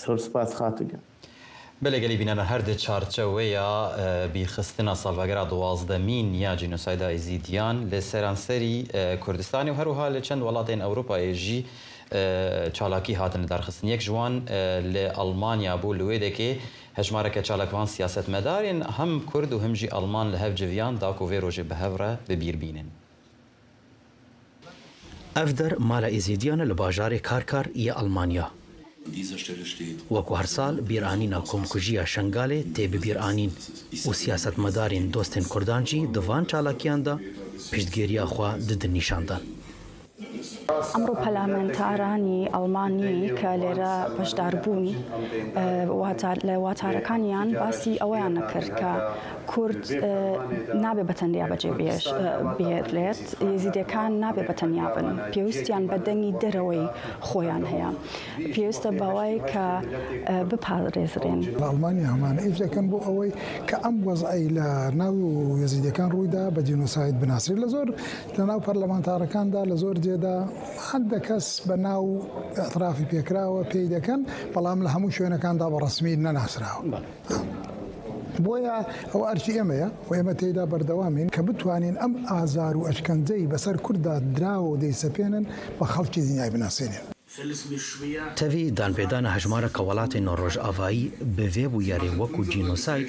زۆر سوپاس خاتوو گیان. Belê, gelî bînana her di çarçeweya, e, bîrxistina salvegera duwazdemîn ya cînosayda Êzîdiyan li seranserî, e, Kurdistanê û her wiha li çend welatên Ewropayê jî, e, çalakî hatin lidarxistin. Yek ji wan, e, li Almanya bû, li wê dekê hejmareke çalakvan siyasetmedarên hem Kurd û hem jî Alman li hev civiyan da ku vê rojê bi hev re bi bîr bînin. Ev der mala Êzîdiyan e li bajarê Karkar yê Almanya. Wek ku her sal bîranîna komkujiya Şengalê tê bibîranîn û siyasetmedarên dostên Kurdan jî di van çalakiyan de piştgiriya xwe didin nîşandan. ئەمڕۆ پەلامەنتارانی ئەڵمانی کە لێرە بەشدار بوون، ئە، واتار-، لە واتارەکانیان باسی ئەوەیان نەکرد کە کورد، ئە، نابێ بە تەنیا بەجێ بێش-، ئە، بێت. ئێزیدەکان نابێ بە تەنیا بن. پێویستیان بە دەنگی دەرەوەی خۆیان هەیە. پێویستە بەوەی کە، ئە، بپارێزرێن. لە ئەڵمانیا هەمان ئیش دەکەن بۆ ئەوەی کە ئەم وەزعەی لە ناو یەزیدیەکان ڕوویدا بە جینۆساید بناسرێت. لە زۆر، لە ناو پەرلەمانتارەکاندا، لە زۆر جێدا هەندێک کەس بە ناو ئەترافی پێکراوە پێی دەکەن، بەڵام لە هەموو شوێنەکاندا بە ڕەسمی نەناسراوە. بۆیە ئەوە ئەرکی ئێمەیە و ئێمە تێیدا بەردەوامین کە بتوانین ئەم ئازار و ئەشکەنجەی بەسەر کورددا دراوە و دەیسەپێنن بە خەڵکی دنیای بناسێنین. Tevî danpêdana hejmareke welatên rojavayî bi vê bûyerê wekû cînosayd,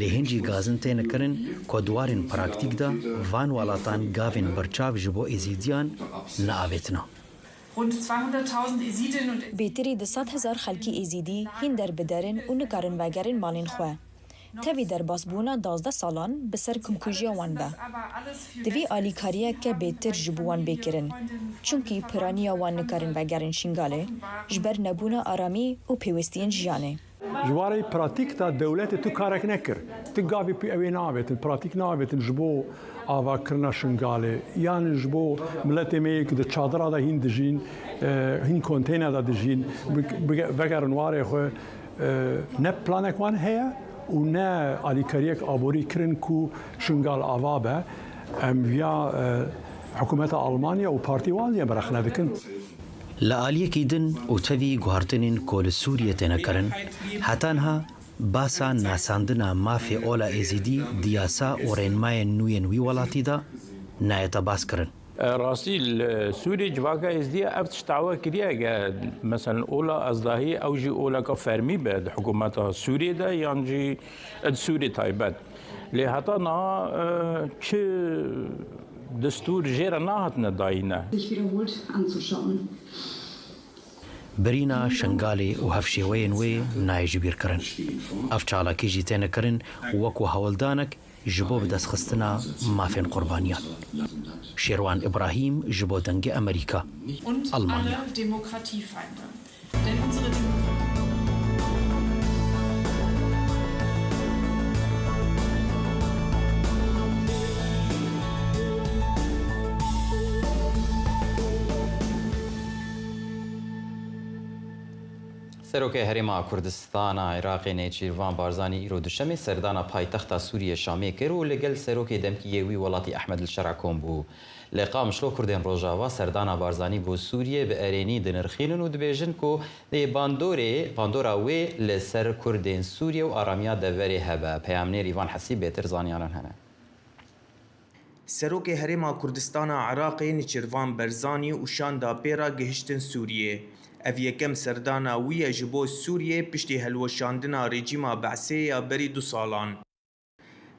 lê hin jî gazin têne kirin ku di warên praktîk de van welatan gavên berçav ji bo Êzîdiyan neavêtina. Rund zweihunderttausend Ezidinnen und Bêtirî du sed hezar xelkî Êzîdî hîn der bi der in û nikarin vegerin malên xwe. Tevî derbasbûna duwazdeh salan bi ser kumkujiya wan ve. Divê alîkariyeke bêtir ji bo wan bê kirin, çimkî piraniya wan nikarin vegerin Şingalê, ji ber nebûna aramî û pêwistiyên jiyanê. Ji warê pratîk de dewletê tu karek nekir. Tu gavê pê ew ê neavêtin, pratîk neavêtin ji bo avakirina Şingalê. Yan ji bo miletê me yek di çadira de hîn dijîn, e, hîn konteyna de dijîn, bi, bi, vegerin warê xwe. E, ne planek wan heye û ne alîkariyek aborî kirin ku Şingal ava be. Em viya, e, hikûmeta Almanya û partî wan jî em rex nedikin. Li aliyekî din û tevî guhartinên ku li Sûriyê têne kirin, heta niha basa nasandina mafê ola Êzîdî di yasa û rênmayên nû yên wî welatî de nayête baskirin. E, rastî li Sûriyê civaka Êzdiya ev tişt dawa kiriye, ge, meselen, ola Ezdahî ew jî oleka fermî be di hikûmeta Sûriyê de yan jî di Sûriyê taybet. Lê heta niha, e, çi destûr jê re nehatine dayîne. Sich wiederholt anzuschauen. Birîna Şingalê û hevşêweyên wê nayê ji bîr kirin. Ev çalakî jî têne kirin wekû hewldanek ji bo bidestxistina mafên qurbaniyan. Şêrwan Îbrahîm ji bo Dengê Amerîka, Und Almanya. Alle Demokratiefeinde. Denn unsere Demokratie Serokê Herêma Kurdistana Iraqê Nêçîrvan Barzanî îro duşemê serdana paytexta Sûriyê Şamê kir û li gel serokê demkî yê wî welatî Ehmed El-Şer'a kom bû. Li Qamişlo Kurdên Rojava serdana Barzanî bo Sûriyê bi erênî dinirxînin û dibêjin ku dê bandorê, bandora wê li ser Kurdên Sûriye û aramiya deverê hebe. Peyamnêr Îvan Hesî bêtir zanyaran hene. Serokê Herêma Kurdistana Iraqê Niçirvan Berzanî û şanda pê re gihiştin Sûriyê. Ev yekem serdana wî ye ji bo Sûriyê piştî helweşandina rejîma Be'sê ya berî du salan.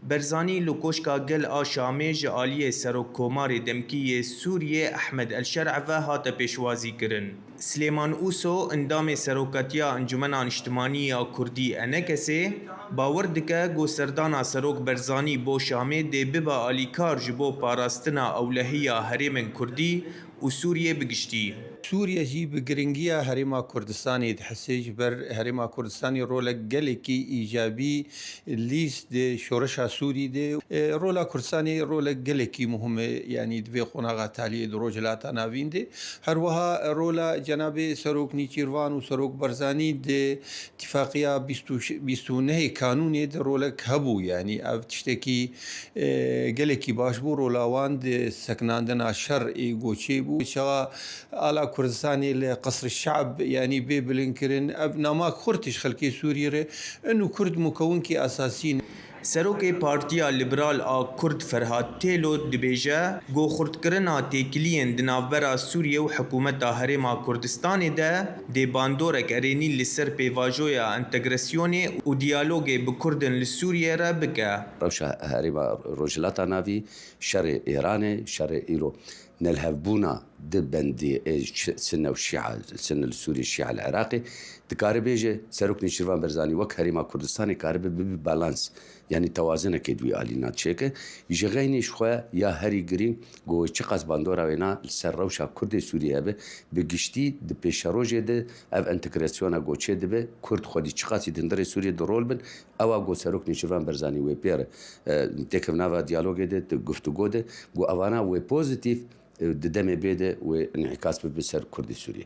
Berzanî li Koşka Gel a Şamê ji aliyê Serokkomarê demkî yê Sûriyê Ehmed El-Şer'a ve hate pêşwazî kirin. Silêman Ûso, endamê Serokatiya Encumena Niştimanî ya Kurdî, ENKS'ê, bawer dike ku serdana Serok Berzanî bo Şamê dê bibe alîkar ji bo parastina ewlehiya herêmên Kurdî û Sûriyê bi giştî. Sûriye jî bi giringiya Herêma Kurdistanê dihise, ji ber Herêma Kurdistanê rolek gelekî îcabî lîst di şoreşa Sûrî de. E, rola Kurdistanê rolek gelekî muhim e, yanî di vê qonaxa taliyê di Rojhilata Navîn de. Her wiha rola Cenabê Serok Nîçîrvan û Serok Barzanî di Tifaqiya bîst û nehê Kanûnê de rolek hebû, yanî ev tiştekî, e, gelekî baş bû. Rola wan di sekinandina şer ê goçê bû. Çawa ala Kurdistanê li Qesr Şe'b, yanî bê bilind kirin. Ev nama xurt ji xelkê Sûrî re in û Kurd mukewinkî esasî ne. Serokê Partiya Liberal a Kurd Ferhat Têlo dibêje, ku xurtkirina têkiliyên di navbera Sûriye û hikûmeta Herêma Kurdistanê de dê bandorek erênî li ser pêvajoya entegrasyonê û diyalogê bi Kurdên li Sûriye re bike. Rewşa Herêma Rojhilata Navî, şerê Îranê, şerê îro nelhevbûna Di bendê, e, şi-, Sinne û Şîa, Sinne li Sûriyê, Şîa li Iraqê, dikare bêje, Serok Nêçîrvan Barzanî wek Herêma Kurdistanê karibe bibe balans, yanî tewazinekê di wî alî na çêke. Ji xeynî ji xwe ya herî girîng, ku wê çiqas bandora wê na li ser rewşa Kurdê Sûriyê hebe, bi giştî di pêşerojê de ev entegrasyona ku çêdibe, Kurd xwedî çiqasî di hundirê Sûriyê de rol bin, ewa ku Serok Nêçîrvan Barzanî wê pê re, e, têkevin nava diyalogê de, di guftûgo de, ku evana wê pozîtîf, e, di demê bê de wê înîkas bibe ser Kurdê Sûriyê.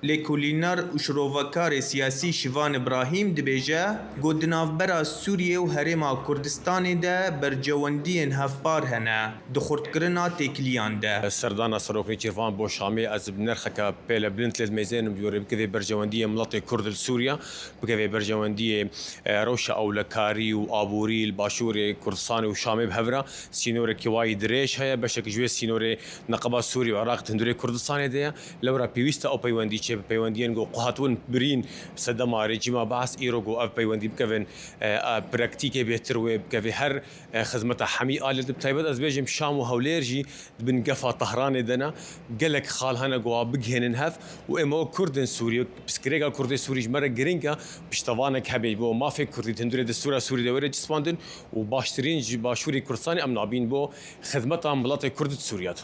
Lêkolîner û şirovekarê siyasî Şivan Îbrahîm dibêje ku di navbera Sûriyê û Herêma Kurdistanê de bercewendiyên hevpar hene di xurtkirina têkiliyan de. Serdana Serok Nêçîrvan bo Şamê ez bi nirxeke pêle bilind lê dimeyzênim, ji bo rê bike vê bercewendiyê miletê Kurd li Sûriya, bike vê bercewendiyê, e, rewşa ewlekarî û aborî li Başûrê Kurdistanê û Şamê bi hev re. Sînorekî wayî dirêj heye, beşek ji wê sînorê neqeba Sûrî û Iraq di hundirê Kurdistanê de ye. Lewra pêwîst e ew peywendî çêbe, peywendiyên ku hatibûn birîn sedema rejîma Baas, îro ku ev peywendî bikevin, e, e, praktîkê bêhtir wê bikeve her, e, xizmeta hemî alî de. Bi taybet ez bêjim Şam û Hewlêr jî di bin gefa Tehranê de ne. Gelek xal hene ku wa bigihênin hev û ême wek Kurdên Sûrî, pirsgirêka Kurdê Sûrî ji me re girîng e, piştevanek hebe bo mafê Kurdî di hundirê destûra Sûrî de were cizbandin û baştirîn ji Başûrê Kurdistanê em nabîn bo xizmeta miletê Kurd di Sûriya de.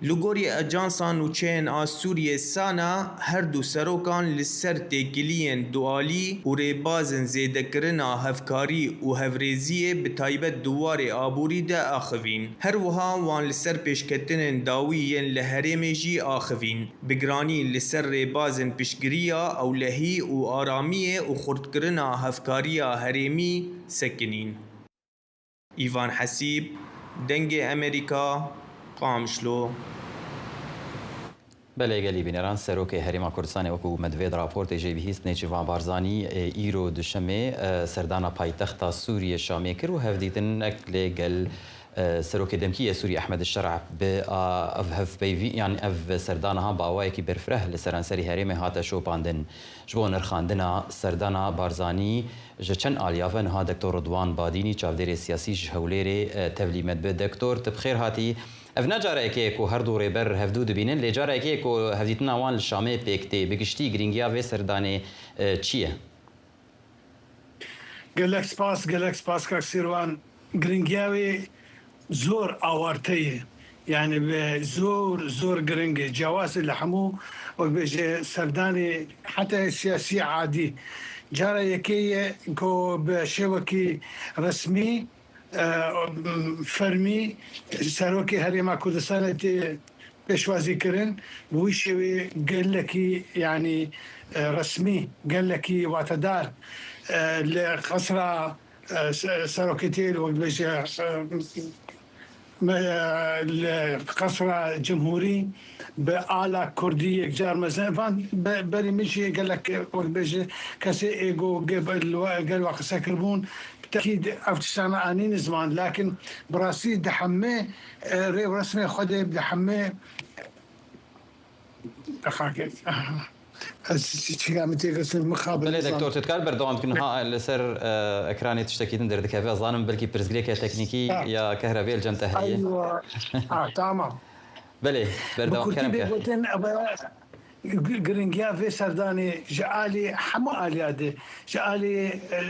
Li gorî ajansa nûçeyên a Sûriyê SANA, her du serokan li ser têkiliyên dualî û rêbazên zêdekirina hevkarî û hevrêziyê bi taybet di warê aborî de axivîn. Her wiha wan li ser pêşketinên dawî yên li herêmê jî axivîn. Bi giranî li ser rêbazên piştgiriya ewlehî û aramiyê û xurtkirina hevkariya herêmî sekinîn. Îvan Hesîb, Dengê Amerîka, Qamişlo. Belê, gelî bîneran, Serokê Herêma Kurdistanê, wekû me di vê raportê jê bihîst, Nêçîrvan Barzanî, e, îro duşemê, e, serdana paytexta Sûriyê Şamê kir û hevdîtinek lê gel, e, Serokê demkî yê Sûriyê Ehmed Şer'a bi a, ev hevpeyvî, yan ev serdana ha bi awayekî berfireh li seranserî herêmê hate şopandin. Ji bo nirxandina serdana Barzanî ji çend aliya ve niha Doktor Ridwan Badînî, çavdêrê siyasî ji Hewlêrê, e, tevlî me dibe. Doktor, tu bi xêr hatî. Ev ne cara yekê ye ku her du rêber hevdû dibînin, lê cara yekê ye ku hevdîtina wan li Şamê pêk tê. Bi giştî girîngiya vê serdanê, e, çi ye? Gelek spas, gelek spas kak Sîrwan. Giringiya wê zor awarte ye. Yani bi zor, zor giring e. Ciyawaz e li hemû, wek bêje, serdanê heta siyasî adî. Cara yekê ye ku bi şêwekî resmî, e, fermî Serokê Herêma Kurdistanê tê pêşwazî kirin. Bi wî şêwê gelekî, yanî, e, resmî, gelekî watedar, e, li qesra, e, se-, seroketiyê, wek bêje, e, me, e, li qesra cumhurî bi ala kurdî yekcar mezin. Van be-, berî min jî gelek, wek bêje, kesê ê ku ge-, be-, li we-, gel we qise kiribûn, bi tekîd ev tiştana anîn ziman, lakin bi rastî di hemê, e, rê û resmê xwe de, di hemê, dexakê, ez çi-, çiga min têkiştin, mixabin. Belê, nizam. Doktor, tu dikar berdewam bikin. Ha, li ser, e, ekranê tiştekî din derdikeve. Ez zanim belkî pirsgirêke teknîkî Ha. ya kehrebê li cem te heye. Eywa. Ha, tamam. Belê, Bi berdewam kurtî kerem bê ke. gotin, ev Gi-, giringiya vê serdanê ji alî hemû aliya de, ji alî, e,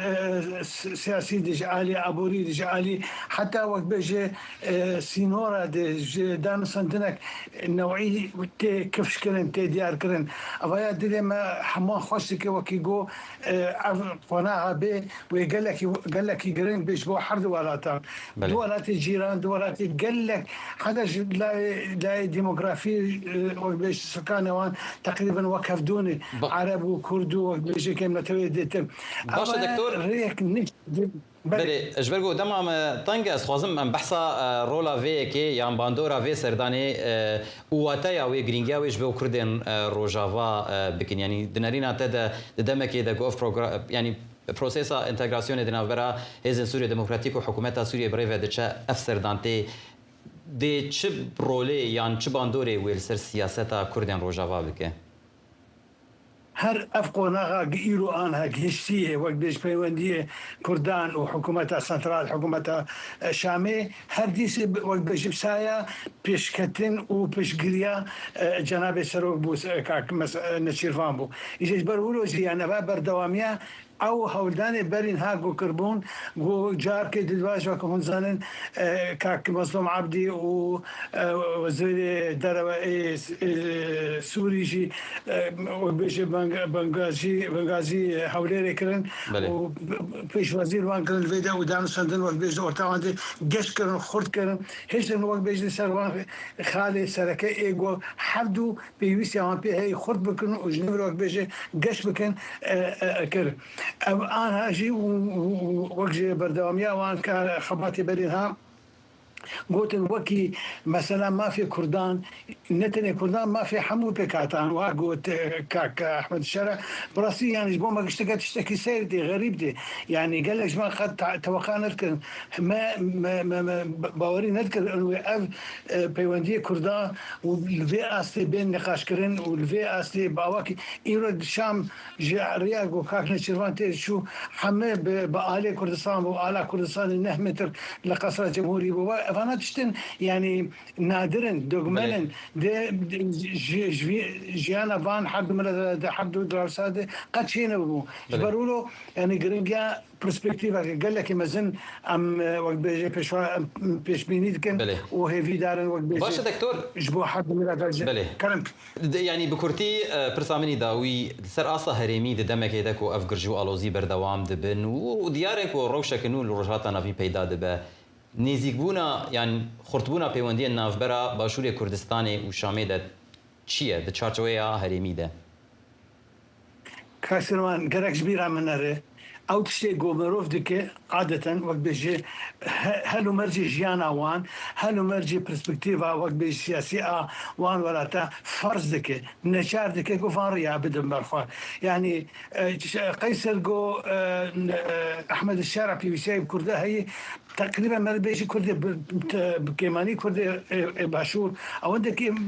e, si-, siyasî de, ji alî aborî de, ji alî heta wek bêje, e, sînora de, ji danûstandinek newî tê kifş kirin, tê diyar kirin. Evaya dilê me hemû xweş dike, wekî got, e, ev qonaxa bê wê gelekî, gelekî giring bê ji bo her du welatan. Belê. Du welatê cîran, du welatê gelek, heta ji layê, layê demografî, e, wek bêje, sukanê wan teqrîben wek hevdû ne. Ba- Ereb û Kurd û wek bêje kêm netewê dêtir. Baş e, Ama doktor. rêyek nişt. Belê. Belê, ji ber ku dema me teng e, ez xwazim em behsa, e, rola vê yekê yan bandora vê serdanê, e, û wateya wê, girîngiya wê ji bo Kurdên, e, Rojava, e, bikin. Yanî di nerîna te de, di demekê de ku ev progra-, yanî prosesa entegrasyonê di navbera Hêzên Sûriye Demokratîk û Hikûmeta Sûriyê bi rê ve diçe, ev serdan tê, dê çi rolê yan çi bandorê wê li ser siyaseta Kurdên Rojava bike? Her ev qonaxa gi îro an hegihiştî ye, wek bêj peywendiyê Kurdan û hikûmeta sentral, hikûmeta, e, Şamê, her dîsê bi, wek bêjim saya pêşketin û pêşgiriya, e, cenabê serok bû, e, kak mes-, e, Neçîrvan bû. Îje ji ber wilo jî, yani, eva berdewamiya ew hewldanê berî niha ku kirbûn, ku carkê di divaj wek hûn zanin, e, kak Mezlûm Abdî û, e, wezîrê derewe ê, e, Sûrî jî, e, wek bêje Beng-, Bengazî, Bengazî, e, Hewlêrê kirin Belê. û pêşwazî li wan kirin li vê de û danûstandin wek bêje orta wan de geş kirin, xurt kirin. Hêştin wek bêje ser wan xalê sereke ê ku hevdû pêwîstiya wan pê heye xurt bikin û ji nû re wek bêje geş bikin, e, e, e, kir. Ev anha jî û, û, û wek ji berdewamiya wan ka xebatê berî niha gotin, wekî mesela mafê Kurdan, ne tenê Kurdan, mafê hemû pêkhatan, wa got, e, kak Ehmed Şera, bi rastî, yani, ji bo me gişteke tiştekî seyr tê, xerîb tê. Yani, gelek ji me qet ta-, teweqa nedikirin. Me, me, me, me ba-, bawerî nedikirin wê ev, e, peywendiyê Kurda û li vê astê bên nîqaşkirin û li vê astê bi awakî îro di Şam ji riya ku kak Nêçîrvan tê çû, heme bi, bi alê Kurdistan bû, ala Kurdistanê neh metr li Qesra Cemhurî bû. Evana tiştin, yani, nadir in, dogmen Belê. in. De, de, ji, ji, jiyana van her du mileta de, her du dewleta de qet çênebû. Ji Belê. ber wilo, yani, giringiya perspektîveke gelekî mezin em, e, wek bêje pêşwa-, em pêşbînî dikin Belê. û hêvîdar in wek bêje Baş e, doktor. ji bo her du mileta jî Belê. kerem. De, yanî bi kurtî, e, pirsa min î dawî, di ser asta herêmî di demekê de ku ev girjî û alozî berdewam dibin û, û diyar e ku rewşeke nû li Rojhilata Navîn peyda dibe. Nêzîkbûna yan xurtbûna peywendiyên navbera Başûrê Kurdistanê û Şamê de çi ye di çarçoveya herêmî de? Kasirwan, gerek ji bîra min nere. Ew tiştê ku mirov dike, adeten, wek bêje, he-, hel û mercê jiyana wan, hel û mercê perspektîva, wek bêje, siyasî a wan welata ferz dike, neçar dike ku van riya bidin ber xwe. Yani, e, ş-, Qeyser ku, e, n-, e, Ehmed Şera pêwîstiyayê bi Kurda heye, teqrîben me bêjî Kurdê bi, bi, bi kêmanî Kurdê, e, e, Başûr, ewandekî, m,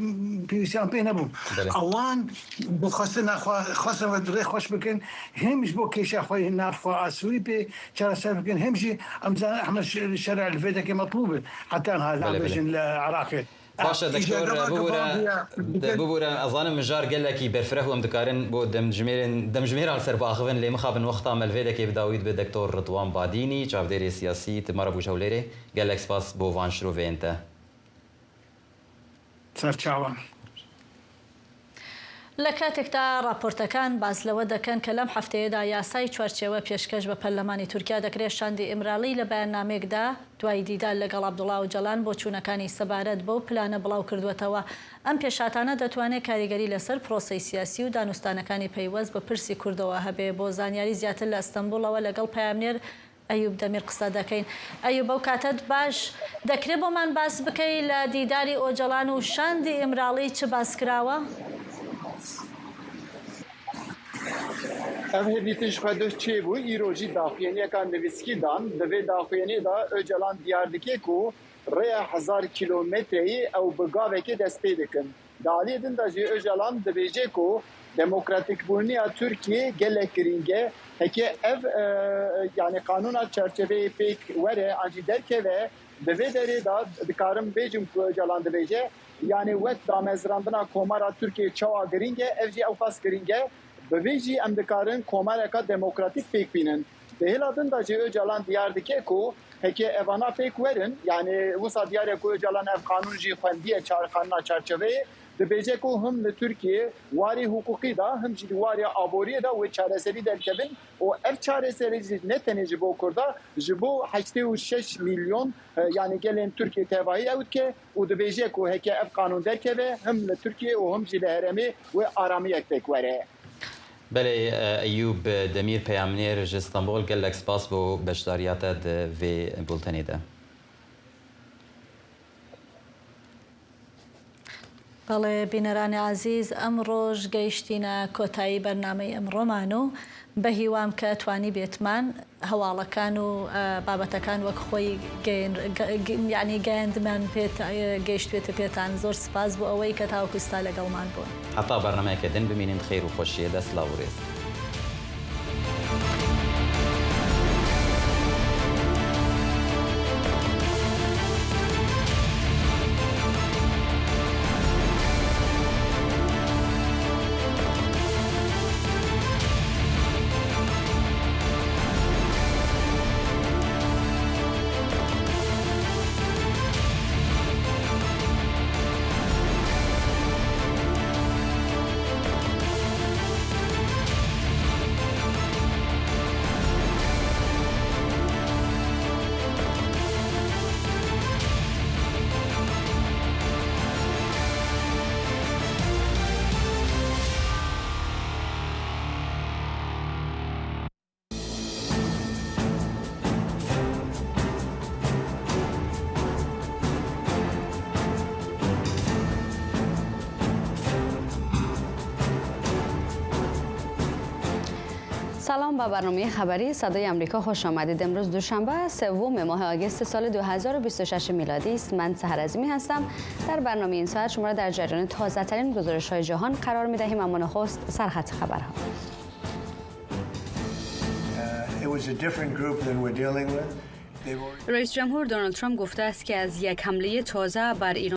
pêwîstiyan pê nebûn. Belê. Ewan bi xwestina xwe, xwestin ve rê xweş bikin, hem ji bo kêşa xwe yên nav xwe a Sûrî pê çareser bikin, hem jî em zanin Ehmed Ş-, Şera li vê dekê metlûb e. Heta niha Belê, belê. nabêjin li Iraqê. Baş e, Îja doktor, gava bibûre, gava bûya, de, bibûre, ez zanim mijar gelekî berfireh û em dikarin bo demjimêrên, demjimêra li ser biaxivin, lê mixabin wexta me li vê dekê bi dawî dibe doktor Ridwan Badînî, çavdêrê siyasî, tu me re bû ji Hewlêrê. Gelek spas bo van şiroveyên te. Serçawa. لە کاتێکدا ڕاپۆرتەکان باس لەوە دەکەن کە لەم هەفتەیەدا یاسای چوارچێوە پێشکەش بە پەرلەمانی تورکیا دەکرێت، شاندی ئیمرالی لە بەیاننامەیەکدا دوای دیدار لەگەڵ عەبدوڵا ئۆجەلان بۆچوونەکانی سەبارەت بەو پلانە بڵاو کردووەتەوە. ئەم پێشهاتانە دەتوانێت کاریگەری لەسەر پرۆسەی سیاسی و دانوستانەکانی پەیوەست بە پرسی کوردەوە هەبێ. بۆ زانیاری زیاتر لە ئەستەنبوڵەوە لەگەڵ پەیامنێر ئەیوب دەمیر قسە دەکەین. ئەیوب، ئەو کاتەت باش دەکرێت بۆمان باس بکەی لە دیداری ئۆجەڵان و شاندی ئیمراڵی چ باس کراوە؟ Ev hevdîtin ji xwe duh çêbû, îro jî daxuyaniyeka nivîskî dan. Di vê daxuyaniyê de Ocalan diyar dike ku rêya hezar kîlometreyê ew bi gavekê dest pê dikin. Di aliyê din de jî Ocalan dibêje ku demokratîkbûniya Tirkiyê gelek girîng e. Heke ev, e, yanî qanûna çerçeveyê pêk were an jî derkeve, di vê derê de dikarim bêjim ku Ocalan dibêje, yanî wek damezrandina Komara Tirkiyê çawa girîng e, ev jî ewqas girîng e. Bi vê jî em dikarin komareka demokratîk pêk bînin. Di hêla din de jî Ocalan diyar dike ku heke evana pêk werin, yanî wisa diyar e ku Ocalan ev qanûn jî xwendiye çar-, qanûna çarçoveyê, dibêje ku him li Tirkiyê warê hiqûqî de, him jî di warê aboriyê de wê çareserî derkevin û ev çareserî jî ne tenê ji bo Kurda, ji bo heştê û şeş milyon, e, yanî gelên Tirkiyê tevahî ew dike û dibêje ku heke ev qanûn derkeve, him li Tirkiyê û him jî li herêmê wê aramiyek pêk were. Belê, e, Eyûb Demîr, peyamnêr ji Stenbol, gelek spas bo beşdariya te di vê bultenê de. بەڵێ، بینەرانی عەزیز، ئەمڕۆش گەیشتینە کۆتایی بەرنامەی ئەمڕۆمان و بە هیوام کە توانی بێتمان هەواڵەکان و، ئە، بابەتەکان وەک خۆی گەیەن-، گە-، گە-، یعنی گەیاندمان پێت-، ئە، گەیشتوێتە پێتان. زۆر سپاس بۆ ئەوەی کە تاوەکو ئستا لەگەڵمان بوون. هەتا بەرنمەیەکە دن بمینین، خیر و خۆشیە، دەست لاو ڕێز. سلام، به برنامهٔ خبری صدای آمریکا خوش آمدید. امروز دوشنبه، سوم ماه آگوست سال دو هزار و بیست و شش میلادی است. من سحر عظیمی هستم. در برنامهٔ این ساعت شما را در جریان تازه‌ترین گزارش‌های جهان قرار می‌دهیم، اما نخست سرخط خبرها. Uh, it was a different group than we're dealing with. They've already رئیس جمهور دونالد ترامپ گفته است که از یک حملهٔ تازه بر ایران